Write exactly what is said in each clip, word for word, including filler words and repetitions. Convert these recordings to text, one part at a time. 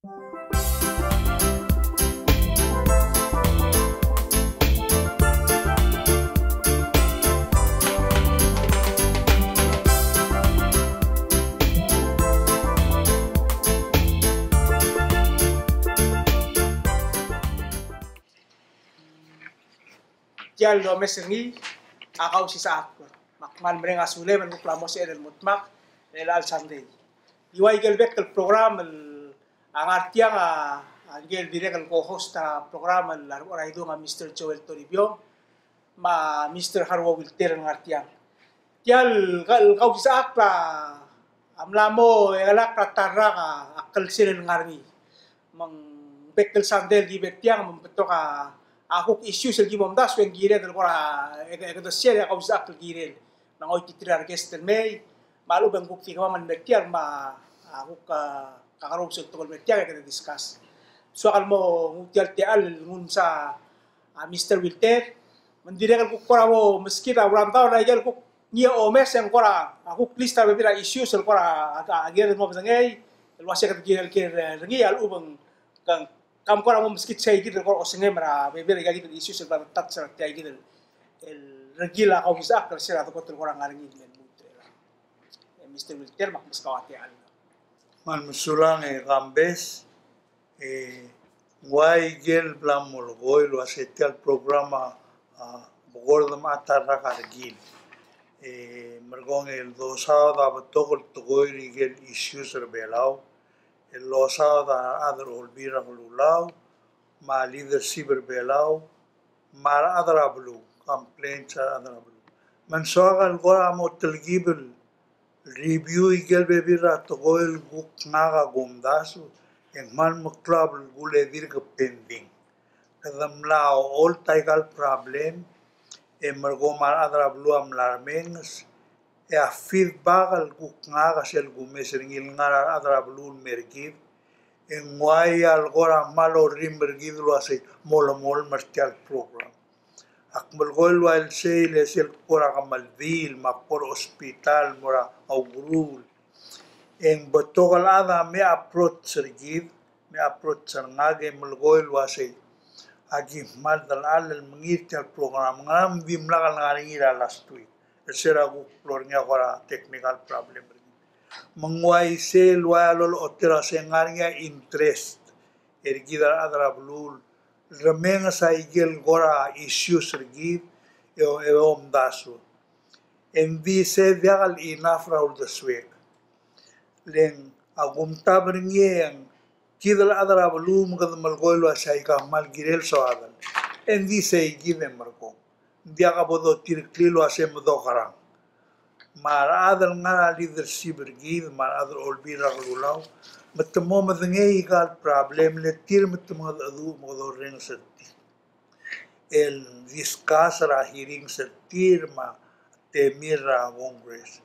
Tia el omes er ngii a Kausisechakl. Me ak kmal mereng a sulem el kuk mla mo sebechel el mo dmak er chelecha el Sunday. Di ua ikel bek el program el a ngar tiang a, a ngike el dirrek el co-host er a program el a rubak er a Idung a Mister Joel Toribiong me a Mister Haruo Wilter el ngar tiang. Tia el ka-, el Kausisechakl a mla mo chelakl er a ta el rak a klsel el ngar er ngii. Me ng bek el Sunday el ki ber tiang me ng betok a, a kuk issues el ki bo mdasu e ng kired el kora e, e, e kede share e a Kausisechakl el kirel. Me ng choititerir a re guest el mei, me a lechub e ng kuk di kemam el mer tiang me a, a kuk a, kakerous el tekoi el mer tiang e kede discuss. Soak el mo nguu tia el techall el nguu el msa a Mister Wilter, me ng dirrek el kuk kora bo meskid a rundown er a ikel kuk ngii a omes e ng kora a kuk list er a bebil er a issues el kora a, a, a kired el mo bedengei, el uase kede kirel ker er ngii a lechub e ng, ng, kam kora mo meskid sei kid el kora osengem er a bebil er a ikakid el issues el bla de touch er tia kid el, el rekil a Kausisechakl er se er a dekot el kora ngar er ngii el me lmuut er chelechang. E Mister Wilter, me ak meskau a techall. Me ng mesulang e Kambes, e ng ua ikel bla molekoi el uase tia el program a, a, bo kora de mla ta el rak a rekil. E merekong el dosaod a betok el tekoi er ikel issues er Belau, el losaod a rechad er a Olbiil er a Kelulau, me a leadership er Belau, me a rechad er a beluu, complaints er a rechad er a beluu. Me ng soak el kora mo telkib el review ikel bebil er a tekoi el kuk ngak a kumdasu, e ng kmal meklou a belkul e dirk pending. Kede mla ocholt aika el problem, e merekong me a rechad er a beluu a mla remenges, e a feedback el kuk ngak a sel kumes er ngii el ngar er a rechad er a beluu el mer kid, e ng ua ia el kora kmal orrimel er kid el uasei molemolem er tia el program. Ak melekoi el ua el sei el sel kora kemeldiil me a kora hospital mo er a ukeruul, e ng betok el chad a me approach er kid, me approach er ngak e melekoi el uasei, aki kmal delal el mengiil tia el program, ngera me ng dimlak el ngar er ngii er a last week. Er se er a kuk blo er ngii a kora technical problem er ngii. Me ng ua isei el ua ia lolecholt er a se ng ngar er ngii a interest er kid a rechad er a beluu el remenges a ikel kora issues er kid e, e omdasu. E ng di se diak el enough er a uldesuek. Le ng a kumtab er ngii e ng kid el chad er a beluu me kede melekoi el uasei aika kmal kirel soadel. E ng di sei kid e merekong. Ng diak a bo dotireklii el uasei medokerang. Me a rechad el ngar er a leadership er kid, me a rechad er a Olbiil er a Kelulau, me te mo medengei aika el problem le tir me te mengedecheduch me kede orrenges er tir. El discuss er a hearings er tir me a temir er a Congress.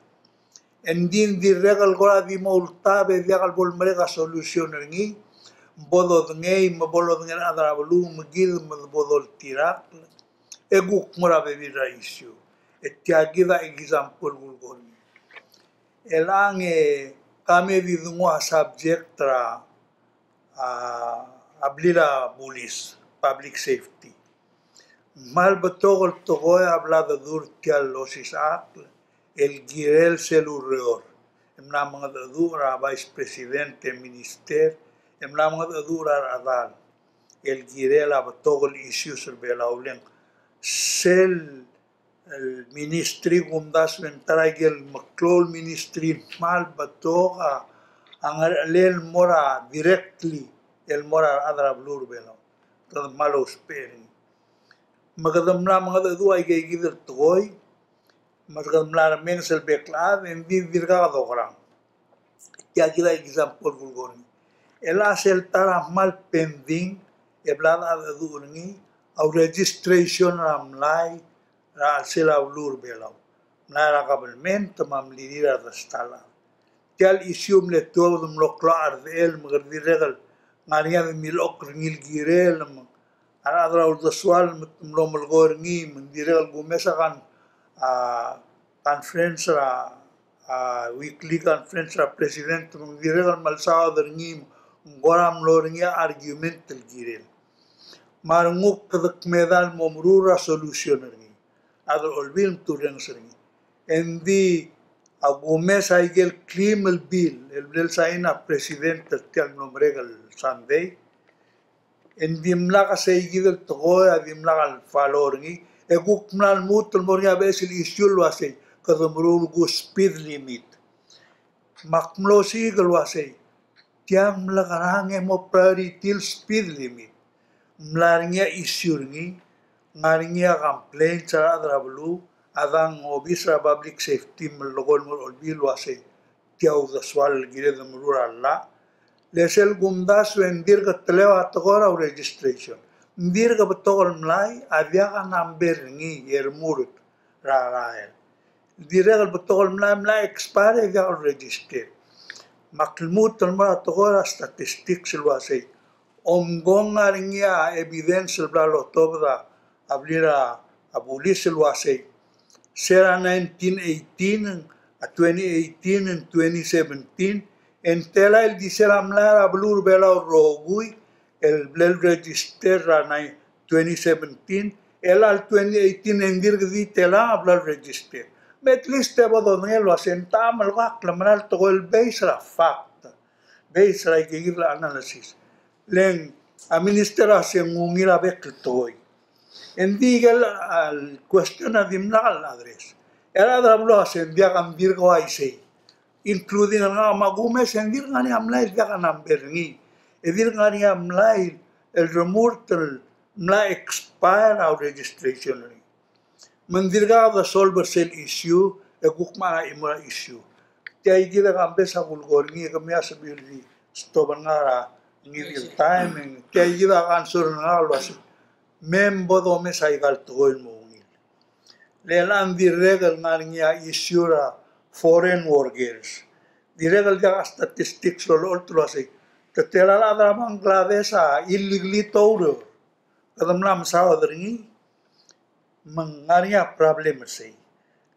E ng di ng dirrek el kora di mo ultab e diak el bo lemerek a solution er ngii, bo dodengei, me bo lodengei a rechad er a beluu, me kid me bo doltirakl, e kuk mo er a bebil er a issue. E tia kid a example el kulekoi er ngii. Chelechang e ka me di denguu a subject er a, a, a blil a bulis, public safety. Ng kmal betok el tekoi a bla dedu er tia el osisechakl el kirel sel ureor. E mla mengedecheduch er a vice president e minister, e mla mengedecheduch er a rechedal el kirel a betok el issues er Belau. Le ng sel el ministry kumdasu e ng ta er a ikel meklou el ministry el kmal betok a ngerechelel el mo er a directly el mo er a rechad er a beluu er Belau. Kede kmal ousbech er ngii. Me kede mla mengedecheduch aike kid el tekoi, me kede mla remenges el bek el chad, e ng di dirkak dokerang. Tia kid a example el kulekoi er ngii. Chelecha sel ta er a kmal pending, e bla dechedecheduch er ngii, a registration er a mlai er a chelsel a beluu er Belau. Mlai er a kabelment me a mlirir a ta el chad. Tia el issue a mle tuobed el mlo klou a cherdechel me kede dirrek el ngar er ngii a de milechokl er ngii el kirel me a rechad er a uldesuel me te mlo melekoi er ngii me ng dirrek el kumes a kan, a, conference er a, a, weekly conference er a president me ng dirrek el melsaod er ngii me Ng kora mlo er ngii a argument el kirel. Me a renguk kede kmedal mo meruul er a solution er ngii. A chad er a Olbiil me te orrenges er ngii. Ng di a kumes a ikel klim el bill el bla lesain a president er tia el mlo merek el Sunday. Ng dimlak a seikid el tekoi a dimlak el follow er ngii. E kuk mla lmuut el mo er ngii a beches el issue el uasei, kede meruul kuk speed limit. Me ak mlo osiik el uasei, tiang mlekerang e mo priority el speed limit. Ng mla er ngii a issue er ngii, ng ngar er ngii a complaints er a rechad er a beluu, a dang obis er a public safety me lekoi el mo er a Olbiil el uasei, tia uldesuel el kired el meruul a llach. Le sel kumdasu e ng dirk teleu a tekoi er a registration. Ng dirk betok el mlai a diak a number er ngii e remurt er a rael. Dirrek el betok el mlai, mla expire e diak el register. Me ak lmuut el mo er a tekoi er a statistics el uasei, omko ng ngar er ngii a evidence el bla lotobed a blil a bulis el uasei, se er a nineteen eighteen, a twenty eighteen, and twenty seventeen, e ng tela el di se er a mlai er a beluu er a Belau el rokui el bla el register er a nine-, twenty seventeen, el a twenty eighteen e ng dirk di tela a bla el register. Me at least e bo dodengei el uasei ng techa el kuk mera el tekoi el based er a fact, based er a ikakid el analysis. Le ng a minister a se ng ungil a bek el tekoi. Ng di ikel, a, question a dimlak el address. E a rechad er a beluu a se ng diak, ng dirk uaisei. Including er ngak me a kumes e ng dirk ngar er ngii a mlai el diak a number er ngii. E dirk ngar er ngii a mlai el remurt el mla expire a registration er ngii. Me ng dirkak de solve er sel issue, e kuk mla er a chimo er a issue. Tia ikid a kambes a kulekoi er ngii, e kemiu a sebechir el di stop er ngak er a ngii di el taem, e tia ikid a concern er ngak el uasei, me bo domes a ikal tekoi el mo ungil. Le chelechang ng dirrek el ngar er ngii a issue er a foreign workers. Dirrek el diak a statistics el olecholt el uasei, te tela el chad er a Bangladesh a illegally tourer. Kede mla mesaod er ngii, me ng ngar er ngii a problem er sei.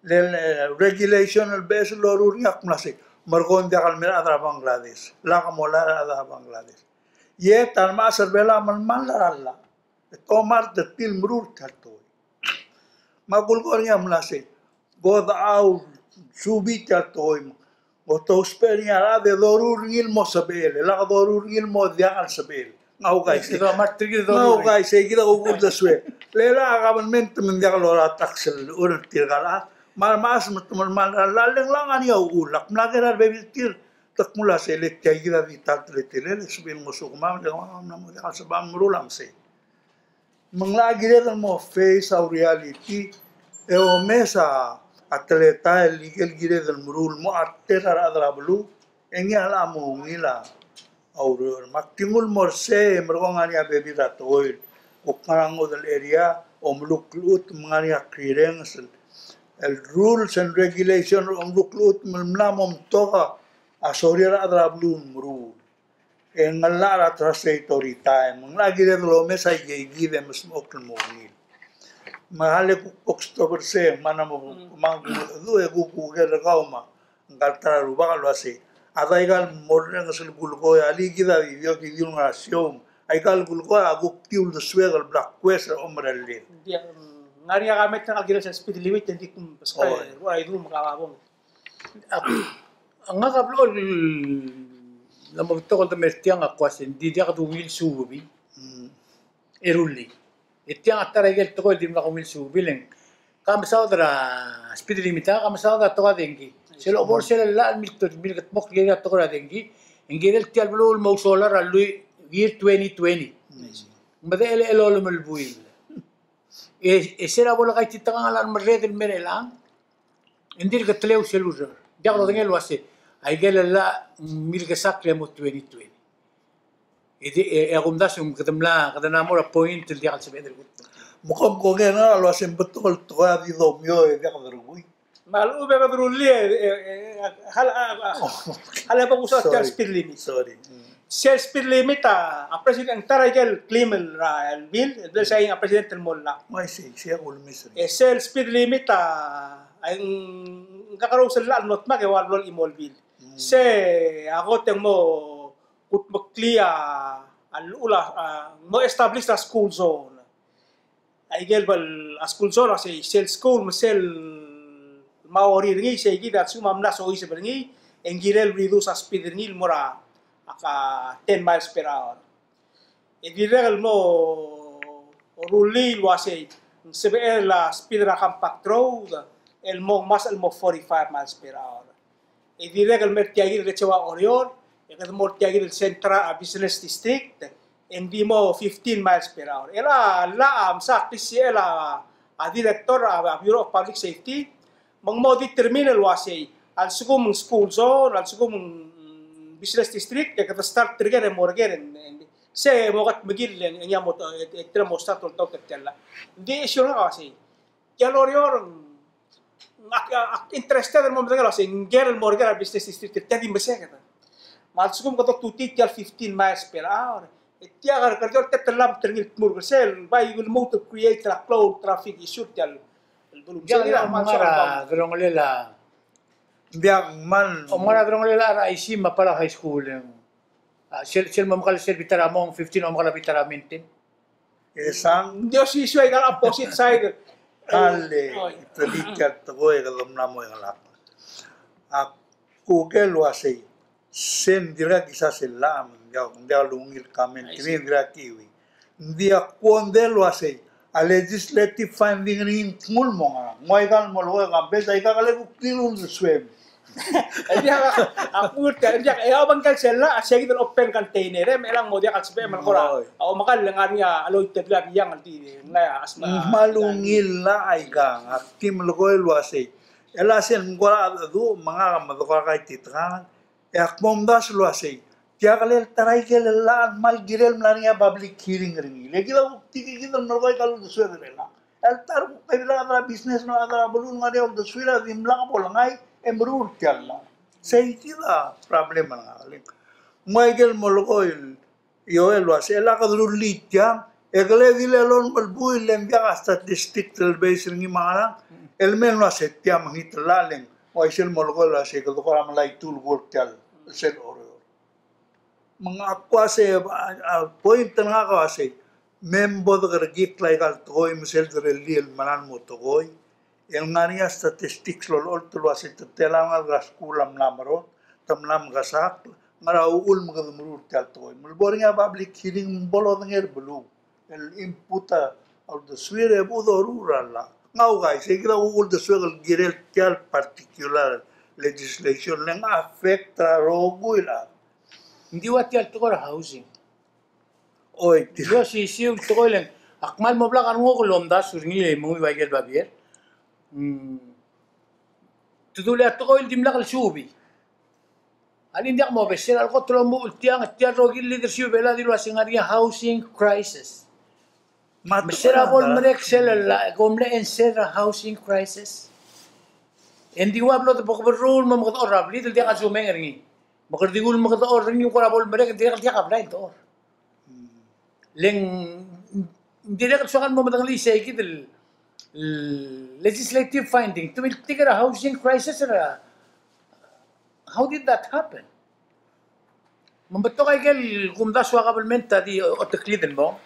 Le, le regulation el beches el loruul er ngii a kmo sei, merekong e ng diak el mei a rechad er a Bangladesh. Lak molai a rechad er a Bangladesh. Yet a remechas er a Belau a melemall er a llach. E te omart er tir el meruul tia el tekoi. Me a kulekoi er ngii a mla sei, bo desubii tia el tekoi me ng ousbech er ngii a rechad e doruul er ngii el mo sebechel, e lak doruul er ngii el mo diak el sebechel. Ng uaisei. Ng uaisei, kid a kuk uldesuek. Le a government me ng diak lorrenges a tax el ureor er tirka el chad. Me a remechas me te melemall er a llach, le ng ngar er ngii a uchul. Ak mla ker a rebebil er tir, te kmo sei le tia kid a di ta el teletelel, e sebechir el ngosukemam, le kemam a mla mo diak el sebecham el meruul a mesei. Me ng locha kired el mo face a reality, e omes a teletael el ikel kired el meruul el mo charter a rechad er a beluu, e ngii a locha mo ungil a ureor. Me ak di nguu el mo er sei, e merekong e ng ngar er ngii a bebil er a tekoi el kuk ngar er a ngodech el area, omeluk el chutem, me ng ngar er ngii a clearance el, el rules and regulation, omeluk el chutem el mla mo omtok a sorir a rechad er a beluu el meruul. E ng llach er a trust authority, me ng locha kired el omes a ikakid e mesmechokl el mo ungil. Me a le kuk bo kstop er sei, me a mo, me a kuk, e kuk uker er kau me ng kal ta er a Rubak el uasei, a di ikal morrenges el kulekoi, a le kid a di diak di dilu el ngar er a show, a ikal kulekoi a kuk di uldesuek el bla kues er a omerellel. Ng ngar er ngii a comment er ngak el kirel sel speed limit, e ng di kum beskau, oi, e ua idru me ka babong. Ak, ngak a blechoel el mo betok el de mer tiang a kmo sei, ng di diak dungil subebil. Mm. E rullii. E tiang a ta er a ikel tekoi el dimlak ungil subebil e ng, ka mesaod er a speed limit, ka mesaod er a tekoi er a dengki. Sel obo er sel llach el mil, mil kedmokl el kirel a tekoi er a dengki, e ng kirel tia el beluu el mo solar a lluich, year twenty twenty. Mm. Ng medechel el olem el buil. E, e se er a bo lekaititekangel a remerreder el mei er chelechang, e ng dirk teleu sel ureor. Diak lodengei el uasei, a ikel llach ng milkesakl el mo twenty twenty. E di, e, e a kumdasu me kede mla, kede mla mo er a point el diak el sebeched el kuk. Me kom kongei er ngak el uasei ng betok el tekoi a di domiu e diak derkui. Me a lechub e kede rullii, e, e, e, hal, a, a, hal e bo kusaod tia el speed limit. Sorry. Mm. Sel speed limit a, a president, ng ta er a ikel klim er a, el bill, el bla lesain a president el mo llach. Uaisei, sei a kulemes er ngii. E sel speed limit a, a ng, ng kakerous el llach el mlo dmak e ua el blo el chimo el bill. Mm. Se a kot e ng mo kudmeklii a, a llechul a, a, mo establish a school zone. Aike el bla, a school zone a sei, sel school me sel mo er ngii, sei kid a lsekum a mla soiseb er ngii, e ng kirel reduce a speed er ngii el mo er a, a ten miles per hour. E dirrek el mo rullii el uasei, ng sebechel a speed er a compact road el mo ngmasech el mo forty-five miles per hour. E dirrek el mer tia kid el recheu a Oreor, e kede mo er tia kid el Central, a, Business District, e ng di mo fifteen miles per hour. El a, el a, a, msa klisichel a, a director, a, a Bureau of Public Safety, me ng mo determine el uasei, a lsekum ng school zone, a lsekum ng business district, e kede start er ker e mo er ker, e, e, se mo kudmeklii e ng, e ng mo, e, e, tir a mo start oltaut er tia el. Ng di issue er ngak a uasei, tia el Oreor, ak, ak interested el mo medengei el uasei, ng ker el mo er ker a business district, tia di meseked. Me a lsekum kede tutii tia el fifteen miles per hour, e tia kar, kar tia el tetelam er ngii el tmurk er sel, bai will move to create a klou el traffic issue tia el, el beluu. Ia, ia, me a ngar er a delongelel a, ng diak man. Om ngar er a delongelel a R I C me a Palau High School, e ng, a, sel, sel mo mekal sel bita er a mong fifteen, mo mekal a bita er a maintain. E sang. Ng di osisiu aika el opposite side. Ale, oi, te di tia el tekoi e kede mla mo engelakl. Ak kuk el uasei, se ng dirkak kisa sel llach, ng diak, ng diak lungil comment, ng dirkak kiui. Ng di ak kuk ng di el uasei, a legislative finding er ngii ng knguu el mo ngerang. Ng ua aika el mo lekoi e kambes, aika kele kuk di el uldesuem. Ng diak, ak kuk er tia, ng diak, e a obengkel sel llach, a sei kid el open container, e me chelechang mo diak el sebechem el kora. Oi. A omekall e ng ngar er ngii a loit el bla biang el di, ng mla, a sma. Ng kmal ungil el llach aika, ak di melekoi el uasei. E le sel ng kora chedecheduch, me ngak a medekoi a kaititekangel, e ak mo omdasu el uasei, tia kele el ta er a ikel llach el kmal kirel el mla er ngii a public hearing er ngii. Le kid a kuk di kid el melekoi aika el uldesued er chelechang. El ta er a kuk, e dirrek el chad er a business me a chad er a beluu el ngar er ngii a uldesuir a dimlak bo lengai e meruul tia el llach. Sei kid a problem er ngak. Le ng ua ikel mo lekoi el Joel el uasei, e le kede rullii tiang, e kele di le lolem el buil, le ng diak a statistic el base er ngii me a ngerang, el mei el uasei tia mekngit el llach, le ng uaisei el mo lekoi el uasei kede kora melai tu el kuk er tia el sel Oreor. Me ngak a kuk uasei, a, a point er ngak a uasei, me bo dekerekikl aika el tekoi me sel derellii el meral mo tekoi, el ngar er ngii a statistics el olecholt el uasei te tela el ngalek er a skuul a mla merot, te mla mekesakl, ngera uchul me kede meruul tia el tekoi. Me le bo er ngii a public hearing me bo lodengei er a beluu el input a uldesuir e bo doruul er a llach. Ng ua isei kid a uldesuek el kirel tia el particular legislation le ng affect er a rokui el chad. Ng di ua tia el tekoi er a housing. Oi, tia. Di osisiu el tekoi le ng, ak kmal mo blak a renguk el omdasu er ngii e menguiu aike el babier. Mm. Te dulii a tekoi el dimlak el suubii. Alii, ng diak mobes, se er a lekot el omuchel tiang, tia el rokui el leadership er a Belau a dilu el uasei ng ngar er ngii a housing crisis. Me se er a bo lemerek sel llach, kom mle answer er a housing crisis. E ng di ua blo de bo keberruul el mo mekedechor er a blid el diak a sumeng er ngii. Me kede di ulemekedechor er ngii, ng kora bo lemerek, ng dirrek el diak a blai el dechor. Le ng dirrek el soak el mo medengelii sei kid el, el legislative finding. Te miltik er a housing crisis er a, how did that happen? Me ng betok aike el kumdasu a government a di oteklid el mo.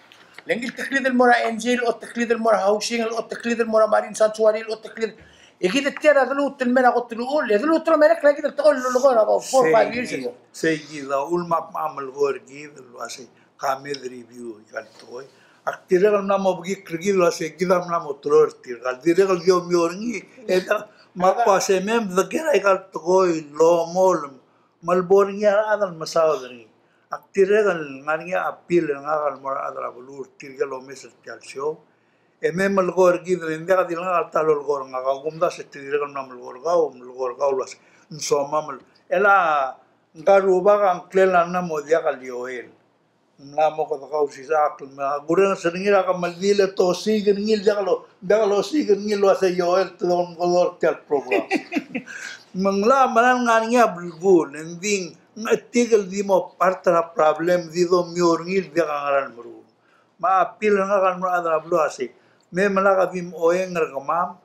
Le ng di teklid el mo er a N G, oteklid el mo er a housing, oteklid el mo er a marine sanctuary, oteklid. E kid tia er a deluut el mei er a kot el uchul, e deluut el omerek er a kid el tekoi el lolekoi er a about four, five years ago. Sei kid a uchul me ak mo melekoi er kid el uasei ka me de review aika el tekoi. Ak dirrek el mla mo bekikl er kid el uasei kid a mla mo teloi er tirka el dirrek el di omiou er ngii. E da, me ak uasei me mdak er aika el tekoi el omolem me le bo er ngii a rechad el mesaod er ngii. Ak dirrek el ngar er ngii a appeal er ngak el mo er a rechad er a beluu er tirke el omes er tia el show. E me melekoi er kid, le ng diak di le ngak el ta el lolekoi er ngak, a kumdasu e te dirrek el mla melekoi er kau, melekoi er kau el uasei ng somam el. E le ngka el rubak a ngklel a mla mo diak el Joel. Ng mla mo kede kausisechakl, me a kurrenges er ngii er a kemeldiil e te osiik er ngii el diak lo, diak losiik er ngii el uasei Joel te dolemkedechor er tia el program. Me ng locha meral ngar er ngii a belkul, e ng di ng chetik el di mo part er a problem, di domiou er ngii el diak a ngera el meruul. Me a appeal er ngak el mo er a rechad er a beluu a sei, me melak a di mo oeng er kemam,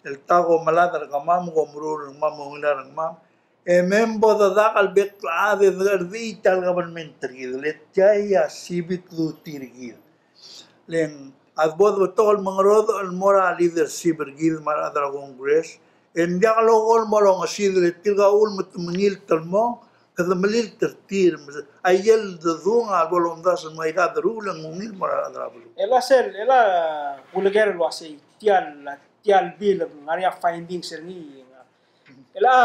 el ta ko melad er kemam, ko meruul er kemam, ungil er kemam, E mei me bo dedak el bek el chad e de ngar er ngii tia el government er kid, le tia a civic duty er kid. Le ng a bo de betok el mengerodech el mo er a leadership er kid me a rechad er a Congress, e ng diak loko el mo longesid, le tirka uchul me te mengilt el mong, kede melilt er tir. Aike el dedung a bo lomdasu el mo aika deruul e ng ungil el mo er a rechad er a beluu. E le sel, e le kuleker el uasei, tia el, tia el bill, ng ngar er ngii a findings er ngii. E le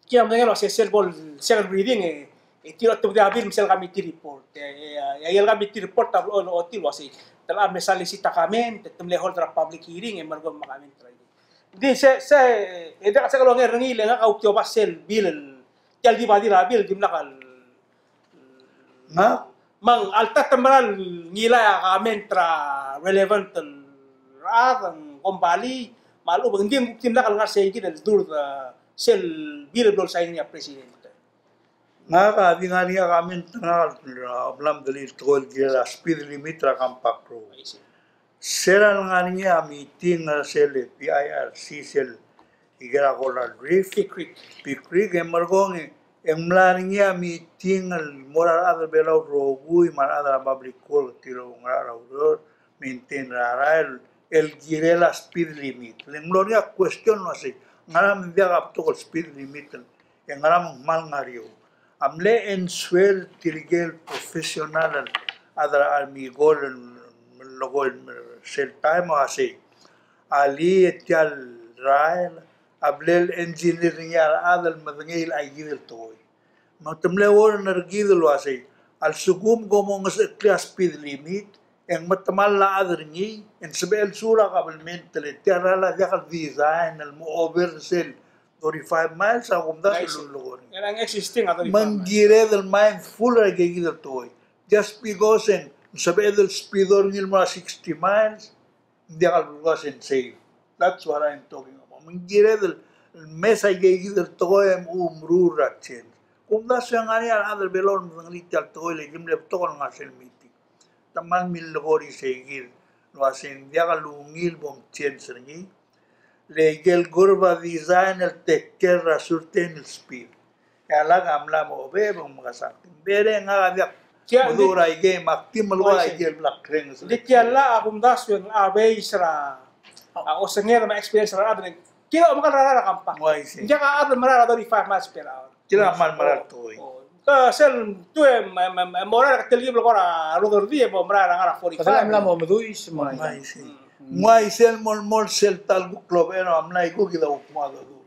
Kiam dengel uasei sel bo el second reading e, e tir a otobedii a bill me sel committee report. E, e, e, el committee report a blo, blo, ochotii el uasei te locha mle solicit a comment, te mle hold er a public hearing, e merekong me a comment er a. Di se, se, e diak se kede onger er ngii le ngak a kuk oba sel bill, tia el di ba di er a bill, dimlak el Ngak, me ng alta te mera el ngilai a comment er a relevant el rechad, ng kombalii, me a lechub e ng di kuk dimlak el ngar sei kid el dur, e, sel bill el blo el sign er ngii a president. Ngak a di ngar er ngii a comment er ngak el, a, bla mdulii el tekoi el kirel a speed limit er a Compact Road. I see. Se er a lengar er ngii a meeting er sel P I R C sel ikel a Coral Reef. Pea Creek. Pea Creek, e merekong e ng mla er ngii a meeting el mo er a rechad er a Belau el rokui me a rechad er a Public Works, tir a ngar er a ureor, maintain er a rael, el kirel a speed limit. Le ng mlo er ngii a question el uasei, ngera me ng diak a betok el speed limit, e ngera me ng kmal ngar er eou. A mle answer er tirke el professional el chad er a Army Corps el melekoi er sel taem a uasei, alii, e tia el rael a bla le engineer er ngii a rechad el medengei el chais kid el tekoi. Me te mle warn er kid el uasei, a lsekum kom olengesecheklii a speed limit, e ng metemall a chad er ngii, e ng sebechel suur a kabelment el tia el rael a diak el design el mo over sel thirty-five miles a kumdasu el lulekoi er ngii. Existing a thirty-five miles. Me ng kired el mindful er aike kid el tekoi. Just because e ng sebeched el speed er ngii el mo er a sixty miles, ng diak el belkul a sensei. That's what I'm talking about. Me ng kired el mes aike kid el tekoi e meruul er a change. Kumdasu e ng ngar er ngii a rechad er a Belau el medengelii tia el tekoi le ki mle betok el ngar sel meeting. Te kmal millekoi er sei kid el uasei ng diak el ungil bo mchange er ngii. Le ikel curve a design el take care er a certain el speed. E a lak a mla mo obeb e ng mekesang. Ng bere ngak a diak meduch er a ikei me ak di melekoi a ikel bla kreng. Di tia el llach a kumdasu e ng a base er a, a osenged me a experience er a rechad. Kid a omekall er a rael er a Compact. Ng diak a chad el merael er a thirty-five miles per hour. Kid a kmal merael el tekoi. Ke sel tu e, e, e, e merael er a ketelkib el kora ruderdii e bo merael er a ngar er a forty-five. Kede mla mo meduis, mo. Ng uaisei. Ng uaisei el mo, mo sel ta el kuk klobech er a mlai kuk kid a kuk mo a dodu.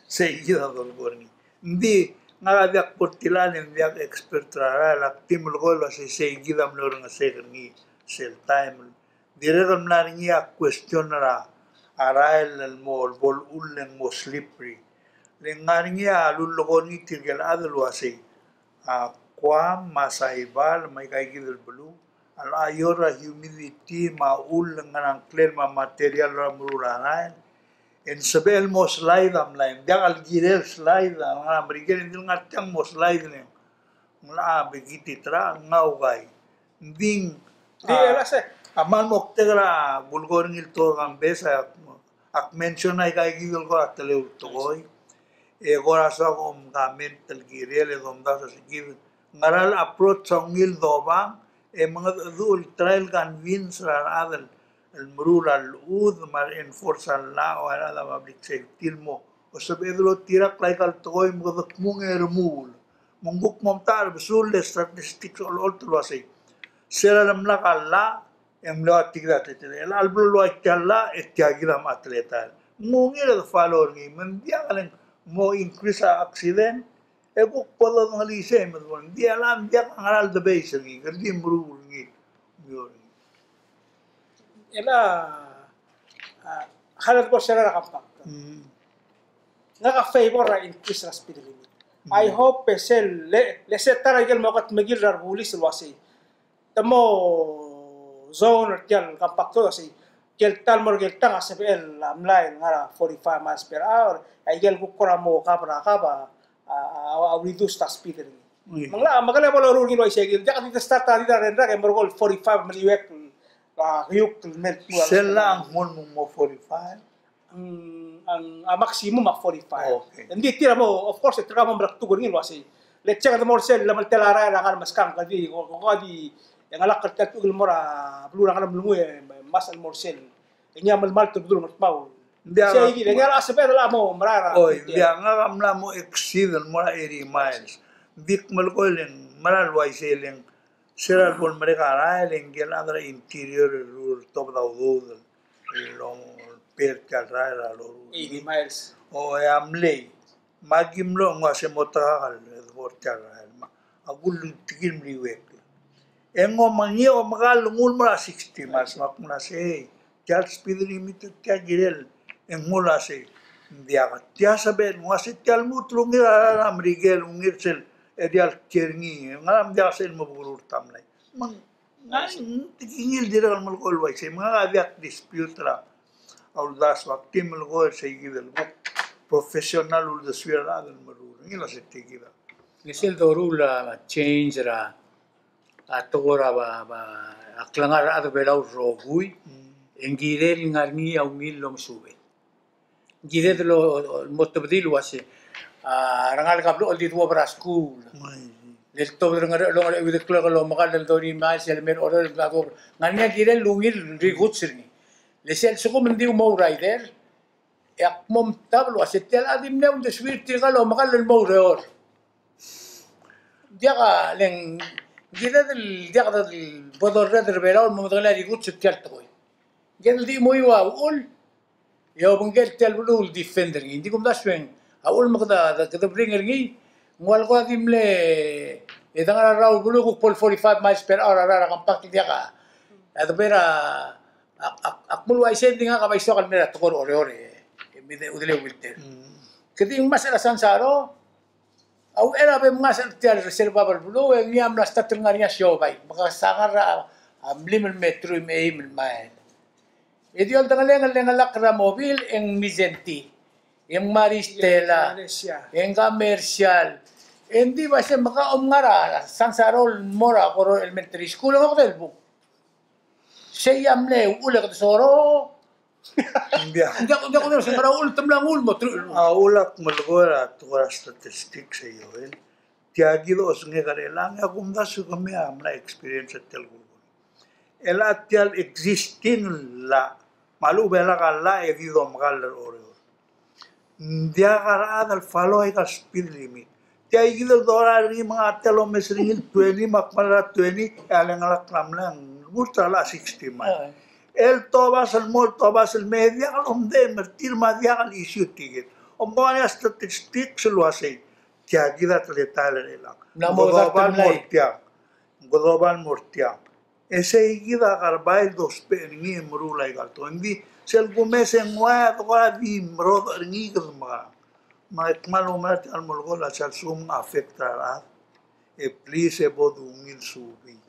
Sei kid a dolekoi er ngii. Ng di, ngak a diak bo er tilecha e ng diak expert er a rael, ak di melekoi el uasei sei kid a mlo er ngii sel taem. Dirrek el mla er ngii a question er a rael el mo, bo lechull e ng mo slippery. Le ng ngar er ngii a lulekoi er ngii tirke el chad el uasei, a Guam me a Saipan me aika kid el beluu a locha ior er a humidity me a chull el ngar er a ngklel me a material er a meruul a rael, e ng sebechel el mo slide a mlai. Ng diak el kirel slide a ngar er a Merikel, e ng di le ngar tiang mo slide le ng locha bekititerir a ngau kai. Ng di, a, a kmal moktek er a bulekoi er ngii el tekoi er a Kambes, ak mention aika kid el kora teleu el tekoi. E kora soak a comment el kirel e domdasu el uasei kid ngera el approach a ungil dobang, e mengedecheduch el try el convince er a rechad el meruul a llechud me a re enforce a llach, a rechad er a public safety el mo, o sebeched el otirakl aika el tekoi me kede kmung e remuul. Me ng kuk mo metacherbesul e statistics a olecholt el uasei, se er a lemlak a llach e ng mle ua tia kid a teletelel. A lebo el ua tia el llach e tia kid a mle teletael. Ng ungil e de follow er ngii, me ng diak le ng mo increase a accident, e kuk bo dodengelii sei me debo, ng diak a llach, ng diak a ngera el debate er ngii, kede di meruul er ngii. Meruul er ngii. E le, a, a, kede bo sel er a Compact. Mm. Ngak a favor er a increase er a speed limit. Mm. I hope e sel, le, le se ta er a ikel mo kedmekill er a rebulis el uasei te mo zone er tia el Compact el uasei, tia el ta el mo er tia el tang a sebechel a mlai el ngar er a forty-five miles per hour, a ikel kuk kora mo kab er a kab a, a, a, a reduce a speed er ngii. Mm. Me ng locha, me kele bo loruul er ngii el uaisei kid, diak di te start a di ta el rengrir e merekong el forty-five, meliuekl a kiukl el mei el tua. Sel llach a ng mo, mo forty-five. mm, a maximum a forty-five. Okay. Ng di tir a mo, of course, e tirka a mo merektuk er ngii el uasei, le check the mo er sel, le mle tela rael a ngar er a meskang, kede, ko, ko, kede, e ng ngalek er tia el mo er a beluu er a Ngeremlengui, e, mas el mo er sel. E ngii a melemalt el bedul er a Ngardmau. Ng diak, sei kid, e ngii a sebeched el mo merael er a. Oi, ng diak, ngak a mla mo exceed el mo er a eighty miles. Ng di kmal melekoi e le ng mera el uaisei e le ng se er a lebo el merek a rael e le ng ngikel chad er a interior el ur tobed a udoud el, el, el per tia el rael er a loruul. Eighty miles. O, e a mlei. Me aki mlo ng uase mo tekakl el debo er tia el rael. Me a kultekii el mliuekl. E ng omengii, omekall el nguu el mo er a sixty miles, me ak mla sei, tia el speed limit er tia a kirel, e ng mla sei. Ng diak, tia sebeched, ng uase tia el lmuut el ungil er a rael er a Merikel, ungil sel, e diak el kiei er ngii, e ngera me ng diak sel mo bekerurt a mlai. Me ng, ng tekingel dirrek el melekoi el uaisei, me ngak a diak dispute er a uldasu, ak di melekoi el sei kid el kuk professional uldesuir a rechad el meruul er ngii el uase tia kid a. Ng sel doruul a change er a a tekoi er a ba, ba, a klengar er a rechad er a Belau el rokui, e ng kirel ngar er ngii a ungil el omesubel. Ng kired el mo tebedii el uase, a, rengalek a blechoel di duobed er a skuul. Le tobed er a Ngerchelong er a euid el klok el omekall el thirty miles el mei er a Oreor el mla duobed. Ngar er ngii a kirel el ungil el rikuts er ngii. Le sel lsekum ng di mo outrider, e ak mo omtab el uase tia el chad a di mle uldesuir tirka el omekall el mo oureor. Diak a le ng kired el, diak el bo dorreder er a Belau el mo medengelii a rikuts er tia el tekoi. Ng kired el di mo ua uchul e obengkel tia el beluu el defend er ngii. Ng di kumdasu e ng a uchul me kede, kede bring er ngii, ng ua lekoi a di mle, e de ngar er a rrael el beluu e kuk bo el forty-five miles per hour a rael er a compact, diak a, a de ber a Ak, ak, ak mle uaisei, ng di ngak a bai soak el mei er a tekoi er a Oreor e, e me de, udeleu Wilter. Mm. Ke di ngmasech er a Sansaro, a uchei er a bo mngasech er tia el reserve er a beluu, e ngii a mla start el ngar er ngii a siobai. Me ke sa ngar er a, a mlim el me truich me a eim el mile. E di oldengelengel e ng ngelakl er a mobil, e ng Mindszenty, e ng Maristella, e ng Commercial. E ng di uaisei me ke omngar er a Sansaro el mo er a Koror Elementary School, e ng okedei el bung. Sei a mle uchul e kede soro. Ng diak. Ng diak, ng diak, ng diak, se ngera uchul te mla nguu el mo truich. A uchul ak melekoi er a tekoi er a statistics e Joel. Tia kid a osengek er chelechang, e a kumdasu kemiu a mla experience er tia el kulekoi. E a tia el existing el llach, me a lechub e lak a llach e di domekall er a Oreor. Ng diak a rechad el follow aika el speed limit. Tia kid el dorael er ngii me ngak a tia el omes er ngii el twenty, me ak mla er a twenty, e a lengelakl a mla ng lmuut er a llach sixty mile. El tobas el mo, el tobas el mei, e diak lomdechem er tir me a diak el issue ticket. Omko ngar er ngii a statistics el uasei, tia kid a teletael er chelechang. Ng kede oba el mo er tiang. Ng kede oba el mo er tiang. E sei kid a kerebai el dousbech er ngii e meruul aika el tekoi. Ng di sel kumes e ng ua a tekoi a di merodech er ngii, kede mekerang. Me ak kmal oumera tia el melekoi el uasei a lsekum ng affect er a rechad, e please e bo dungil subii.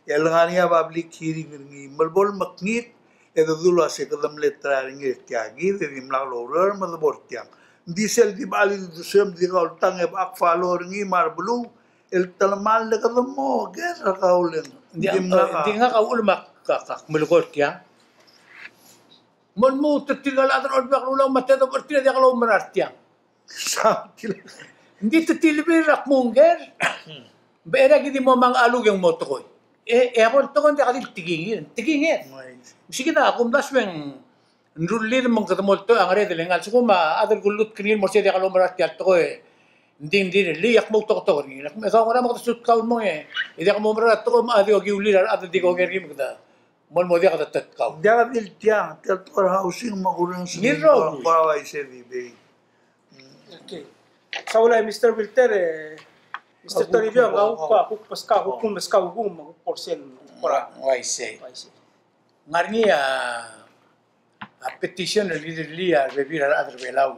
E le ngar er ngii a public hearing er ngii, me le bo lemekngit, e de dulu el uasei kede mle try er ngii er tia kid, e dimlak loureor me de bo er tiang. Ng di sel di bo el uldesuem, di kau el tang e bo ak follow er ngii me a rebeluu, el telemall e kede mo ker er kau el ng. Ng di, ng di mla, ng di ngak a uchul me ak, ak, ak melekoi er tiang. Mo lmuut er tirka el chad er a Olbiil er a Kelulau me a tedobech er tir a diak loumerang er tiang. Ng di te tilbir er a kmo ng ker. Becherei a ki di mo mengchaluk e ng mo tekoi. E, e a bo el tekoi ng diak di le tekingir, tekingir. Me sei kid a kumdasu e ng Ng rullii me ng kede mo oltoch a ngered el ngar, a lsekum a chad el kulutk er ngii el mo er sei e diak loumerang er tia el tekoi, ng di, ng di, le ak mo outoketok er ngii. E kau ngera me kede sutkau el mong e diak mo oumerang er a tekoi me a di okiulir a rechad el di koker er ngii me kede mo el mo diak de tetkau. Diak di le tiang, tia el tekoi er a housing me a kurrenges er ngii el rokui. Kora uaisei di bei. Okay. Saul, Mister Wilter, e, Mister Toribiong, a kuk, a kuk meskau, a kuk meskau, a kuk meskau, a kuk portion, kora. Uaisei. Uaisei. Ngar er ngii a a petition el kirel a rebebil er a rechad er a Belau.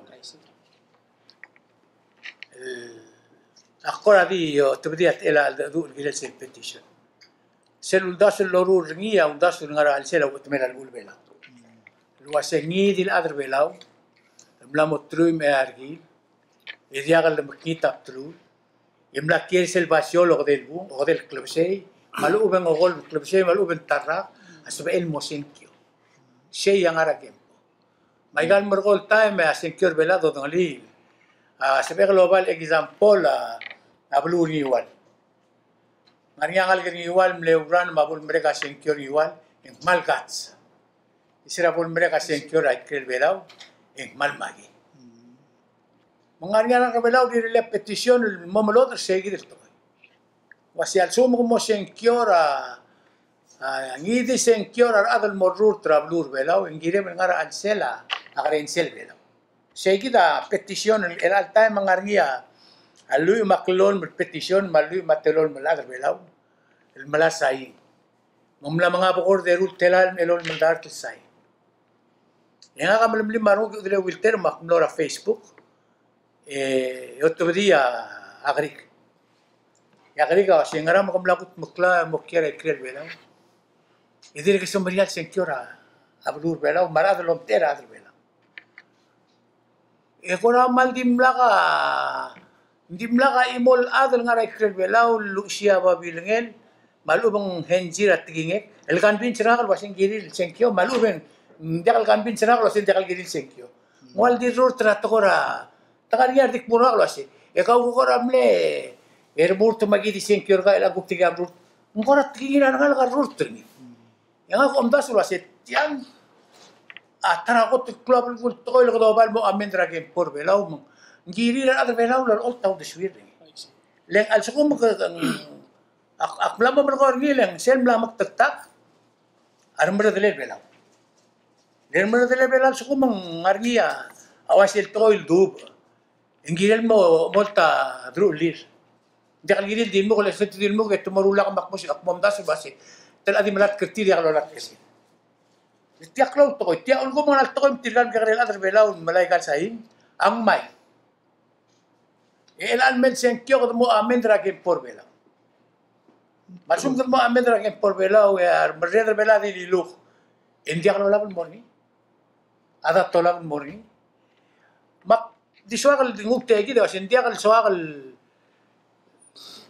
El, ak kora di otebedii a techel a cheldecheduch el kirel sel petition. Sel uldasu el loruul er ngii a uldasu el ngar er a chelsel a uchetemel a llechul a Belau. El uase ngii di el chad er a Belau el mla mo truich me a eai a rekil, e diak lemekngit a bdelul, e mla kiei er sel basio el okedei el bung, okedei el klebesei, me a lechub e ng okol el klebesei, me a lechub e ng ta el rak, a sebechel el mo sengkio. Sei a ngar er a kempo. Aika el merekong el taem e a sengkio er Belau a dodengelii. A sebechek el oba el example a, a beluu er Ngiwal. Ng ngar er ngii a ngalek er Ngiwal el mle oureor me a bo lemerek a sengkio er Ngiwal e ng kmal kats. Isera bo lemerek a sengkio er a ikrel Belau e ng kmal maki. Me ng ngar er ngii a ngalek er Belau el rirellii a petition el mo melodech er seikid el tekoi. Ua se a lsekum ke mo sengkio er a, a, ngii di sengkio er a rechad el mo rurt er a beluu er Belau, e ng kirem el ngar er a chelsel a, a kerensel Belau. Seikid a petition el, el chelecha el taem a ngar er ngii a, a lluich me a klolem el petition me a lluich me a telolem el chad er Belau el mla sain. Me ng mla menga bekord eru el telael me a elolem el dart el sain. E ngak a melemolem a renguk e chudelii a Wilter me ak mlo er a Facebook. E otebedii a Greek. E a Greek a uase, ngera me ke mla kutmeklii e mo kiei er a ikrel Belau? E dirk semeriar el sengkio er a beluu er Belau me a rechad el omtechei er a chad er Belau. E kora mal dimlak a, dimlak a chimo el chad el ngar er a ikrel Belau el luchesii a babilngel me a lechub e ng henzi er a tekingek el convince er ngak el uase ng kirir el sengkio me a lechub e ng diak el convince er ngak el uase ng diak el kirir el sengkio. Ng ua di rurt er a tekoi er a, te ngar er ngii a redil el kmo er ngak el uase, e kau ke kora mle, e remurt me aki di sengkio er kau e kuk tirka el rurt. Ng kora tekingir a rengalek a rurt er ngii. E ngak a omdasu el uase tiang a ta er a kot el klou a belkul el tekoi el kede oba el mo amend er a kempo er Belau me ng kirir a rechad er Belau el olecholt a uldesuir er ngii. Le ng a lsekum ke, ak, ak mla mo melekoi er ngii le ng sel mla mektektak a remerredelel Belau. Le remerredelel Belau a lsekum ng ngar er ngii a uaisei el tekoi el dubech. E ng kirel mo, mo ta deruchellir. Ng diak el kirir el di lmuk, le sel di lmuk e te mo rullak me ak mo, ak mo omdasu el uase, te locha di melatk er tir, diak lolatk er tir. Tia klou el tekoi, tia ulekum ng ngar er a tekoi me tirka el mekekerei el chad er Belau el melai aika el sain a ngmai. E chelecha el mei el sengkio kede mo amend er a kempo er Belau. Me a lsekum kede mo amend er a kempo er Belau, e a remerreder er Belau a di liluk, e ng diak lolab el mo er ngii. A da tolab el mo er ngii. Me ak di soak el di nguu tia kid e uase ng diak el soak el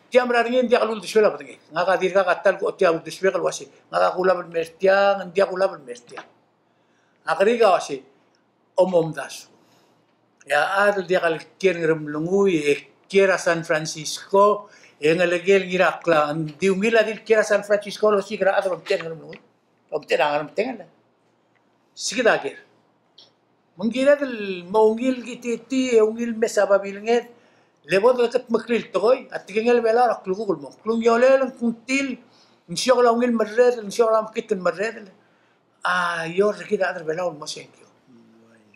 tia mera er ngii, ng diak el uldesuel a bedengek. Ngak a dirkak a ta el ko tia uldesuek el uase ngak a kulab el mer tiang, ng diak kulab el mer tiang. A Greek a uase, omomdasu. E a chad el diak el kiei er a Ngeremlengui, e kiei er a San Francisco, e ngelekel Ngiraklang, ng di ungil a di el kiei er a San Francisco el osiik er a chad el omtechei er a Ngeremlengui. Omtechei er a Ngeremlengui. Sei kid a ker. Me ng kired el mo ungil kititii, e ungil mes a babilnged, le bo dekedmeklii el tekoi, a tekingel Belau a klukuk el mong. Klungiolel, ng kungtil, ng siokel a ungil merredel, ng siokel a mekngit el merredel. A, ior er kid a chad er Belau el mo sengkio.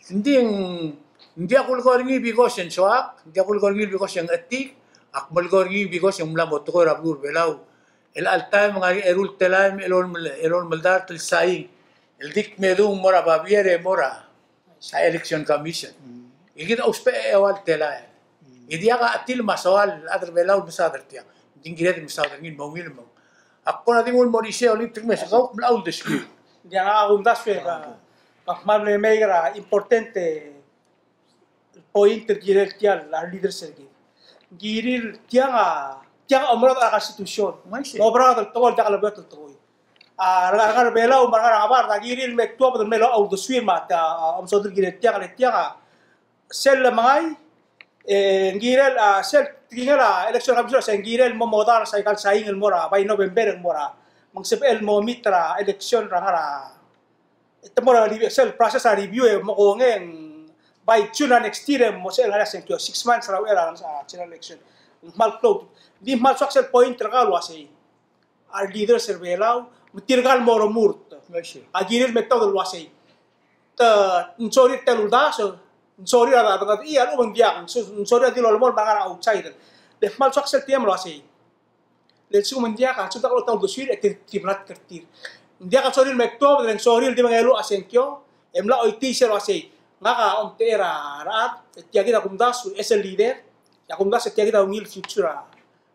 Ng di, ng diak kulekoi er ngii because e ng soak, ng diak kulekoi er ngii because e ng chetik, ak melekoi er ngii because e ng mla mo tekoi er a beluu er Belau. El chelecha el taem e ng ngar er ngii a eru el telael me a elolem el, elolem el dart el sain el di kmedung el mo er a babier e mo er a election commission. E kid a ousbech a eua el telael. E diak a chetil me a soal el chad er Belau el mesaod er tiang. Ng di ng kired el mesaod er ngii el mo ungil me ng. Ak kora di nguu el mo er isei e olengit el kmo se kau mla uldesuir. Ng diak a kumdasu e ka, ka kmal mle mei er a important e point el kirel tia el leaders er kid. Ng kirir tiang a, tiang a omeradel a constitution. Ng uaisei. Ng oberaod el tekoi el diak lebeot el tekoi. A, ngar er a Belau me a ngar er a Ngebard a kirir el me tuobed el me locha uldesuir me a, a, omesodel el kirel tiang, le tiang a sel lemengai, e, ng kirel, a, sel tekingel a election commission, se ng kirel mo modars aika el sain el mo er a, by November el mo er a, me ng sebechel el mo meet er a election er a ngar er a, e te mo er a review, sel process er a review e mo kongei, by June er a next year e mo sebechel ngar er a sengkio, six months er a uchei er a, a, general election. Ng kmal klou. Ng di kmal soak sel point er kau el uasei a re leaders er Belau, me tirka el mo remurt. Uaisei. A kirir el me tuobed el uasei, te, ng sorir tia el uldasu, ng sorir a, a, a, a, a lechub e ng diak, ng so-, ng sorir a di lolemolem el ngar er a outside. Le kmal soak sel tia el uasei, le lsekum ng diak a, sotak el ta uldesuir, e te, te di melatk er tir. Ng diak a sorir el me tuobed, le ng sorir el di mengeluolu a sengkio, e mla choitii sel uasei, ngak a omtechei er a rechad, e tia kid a kumdasu, e sel leader, e a kumdasu e tia kid a ungil future er a,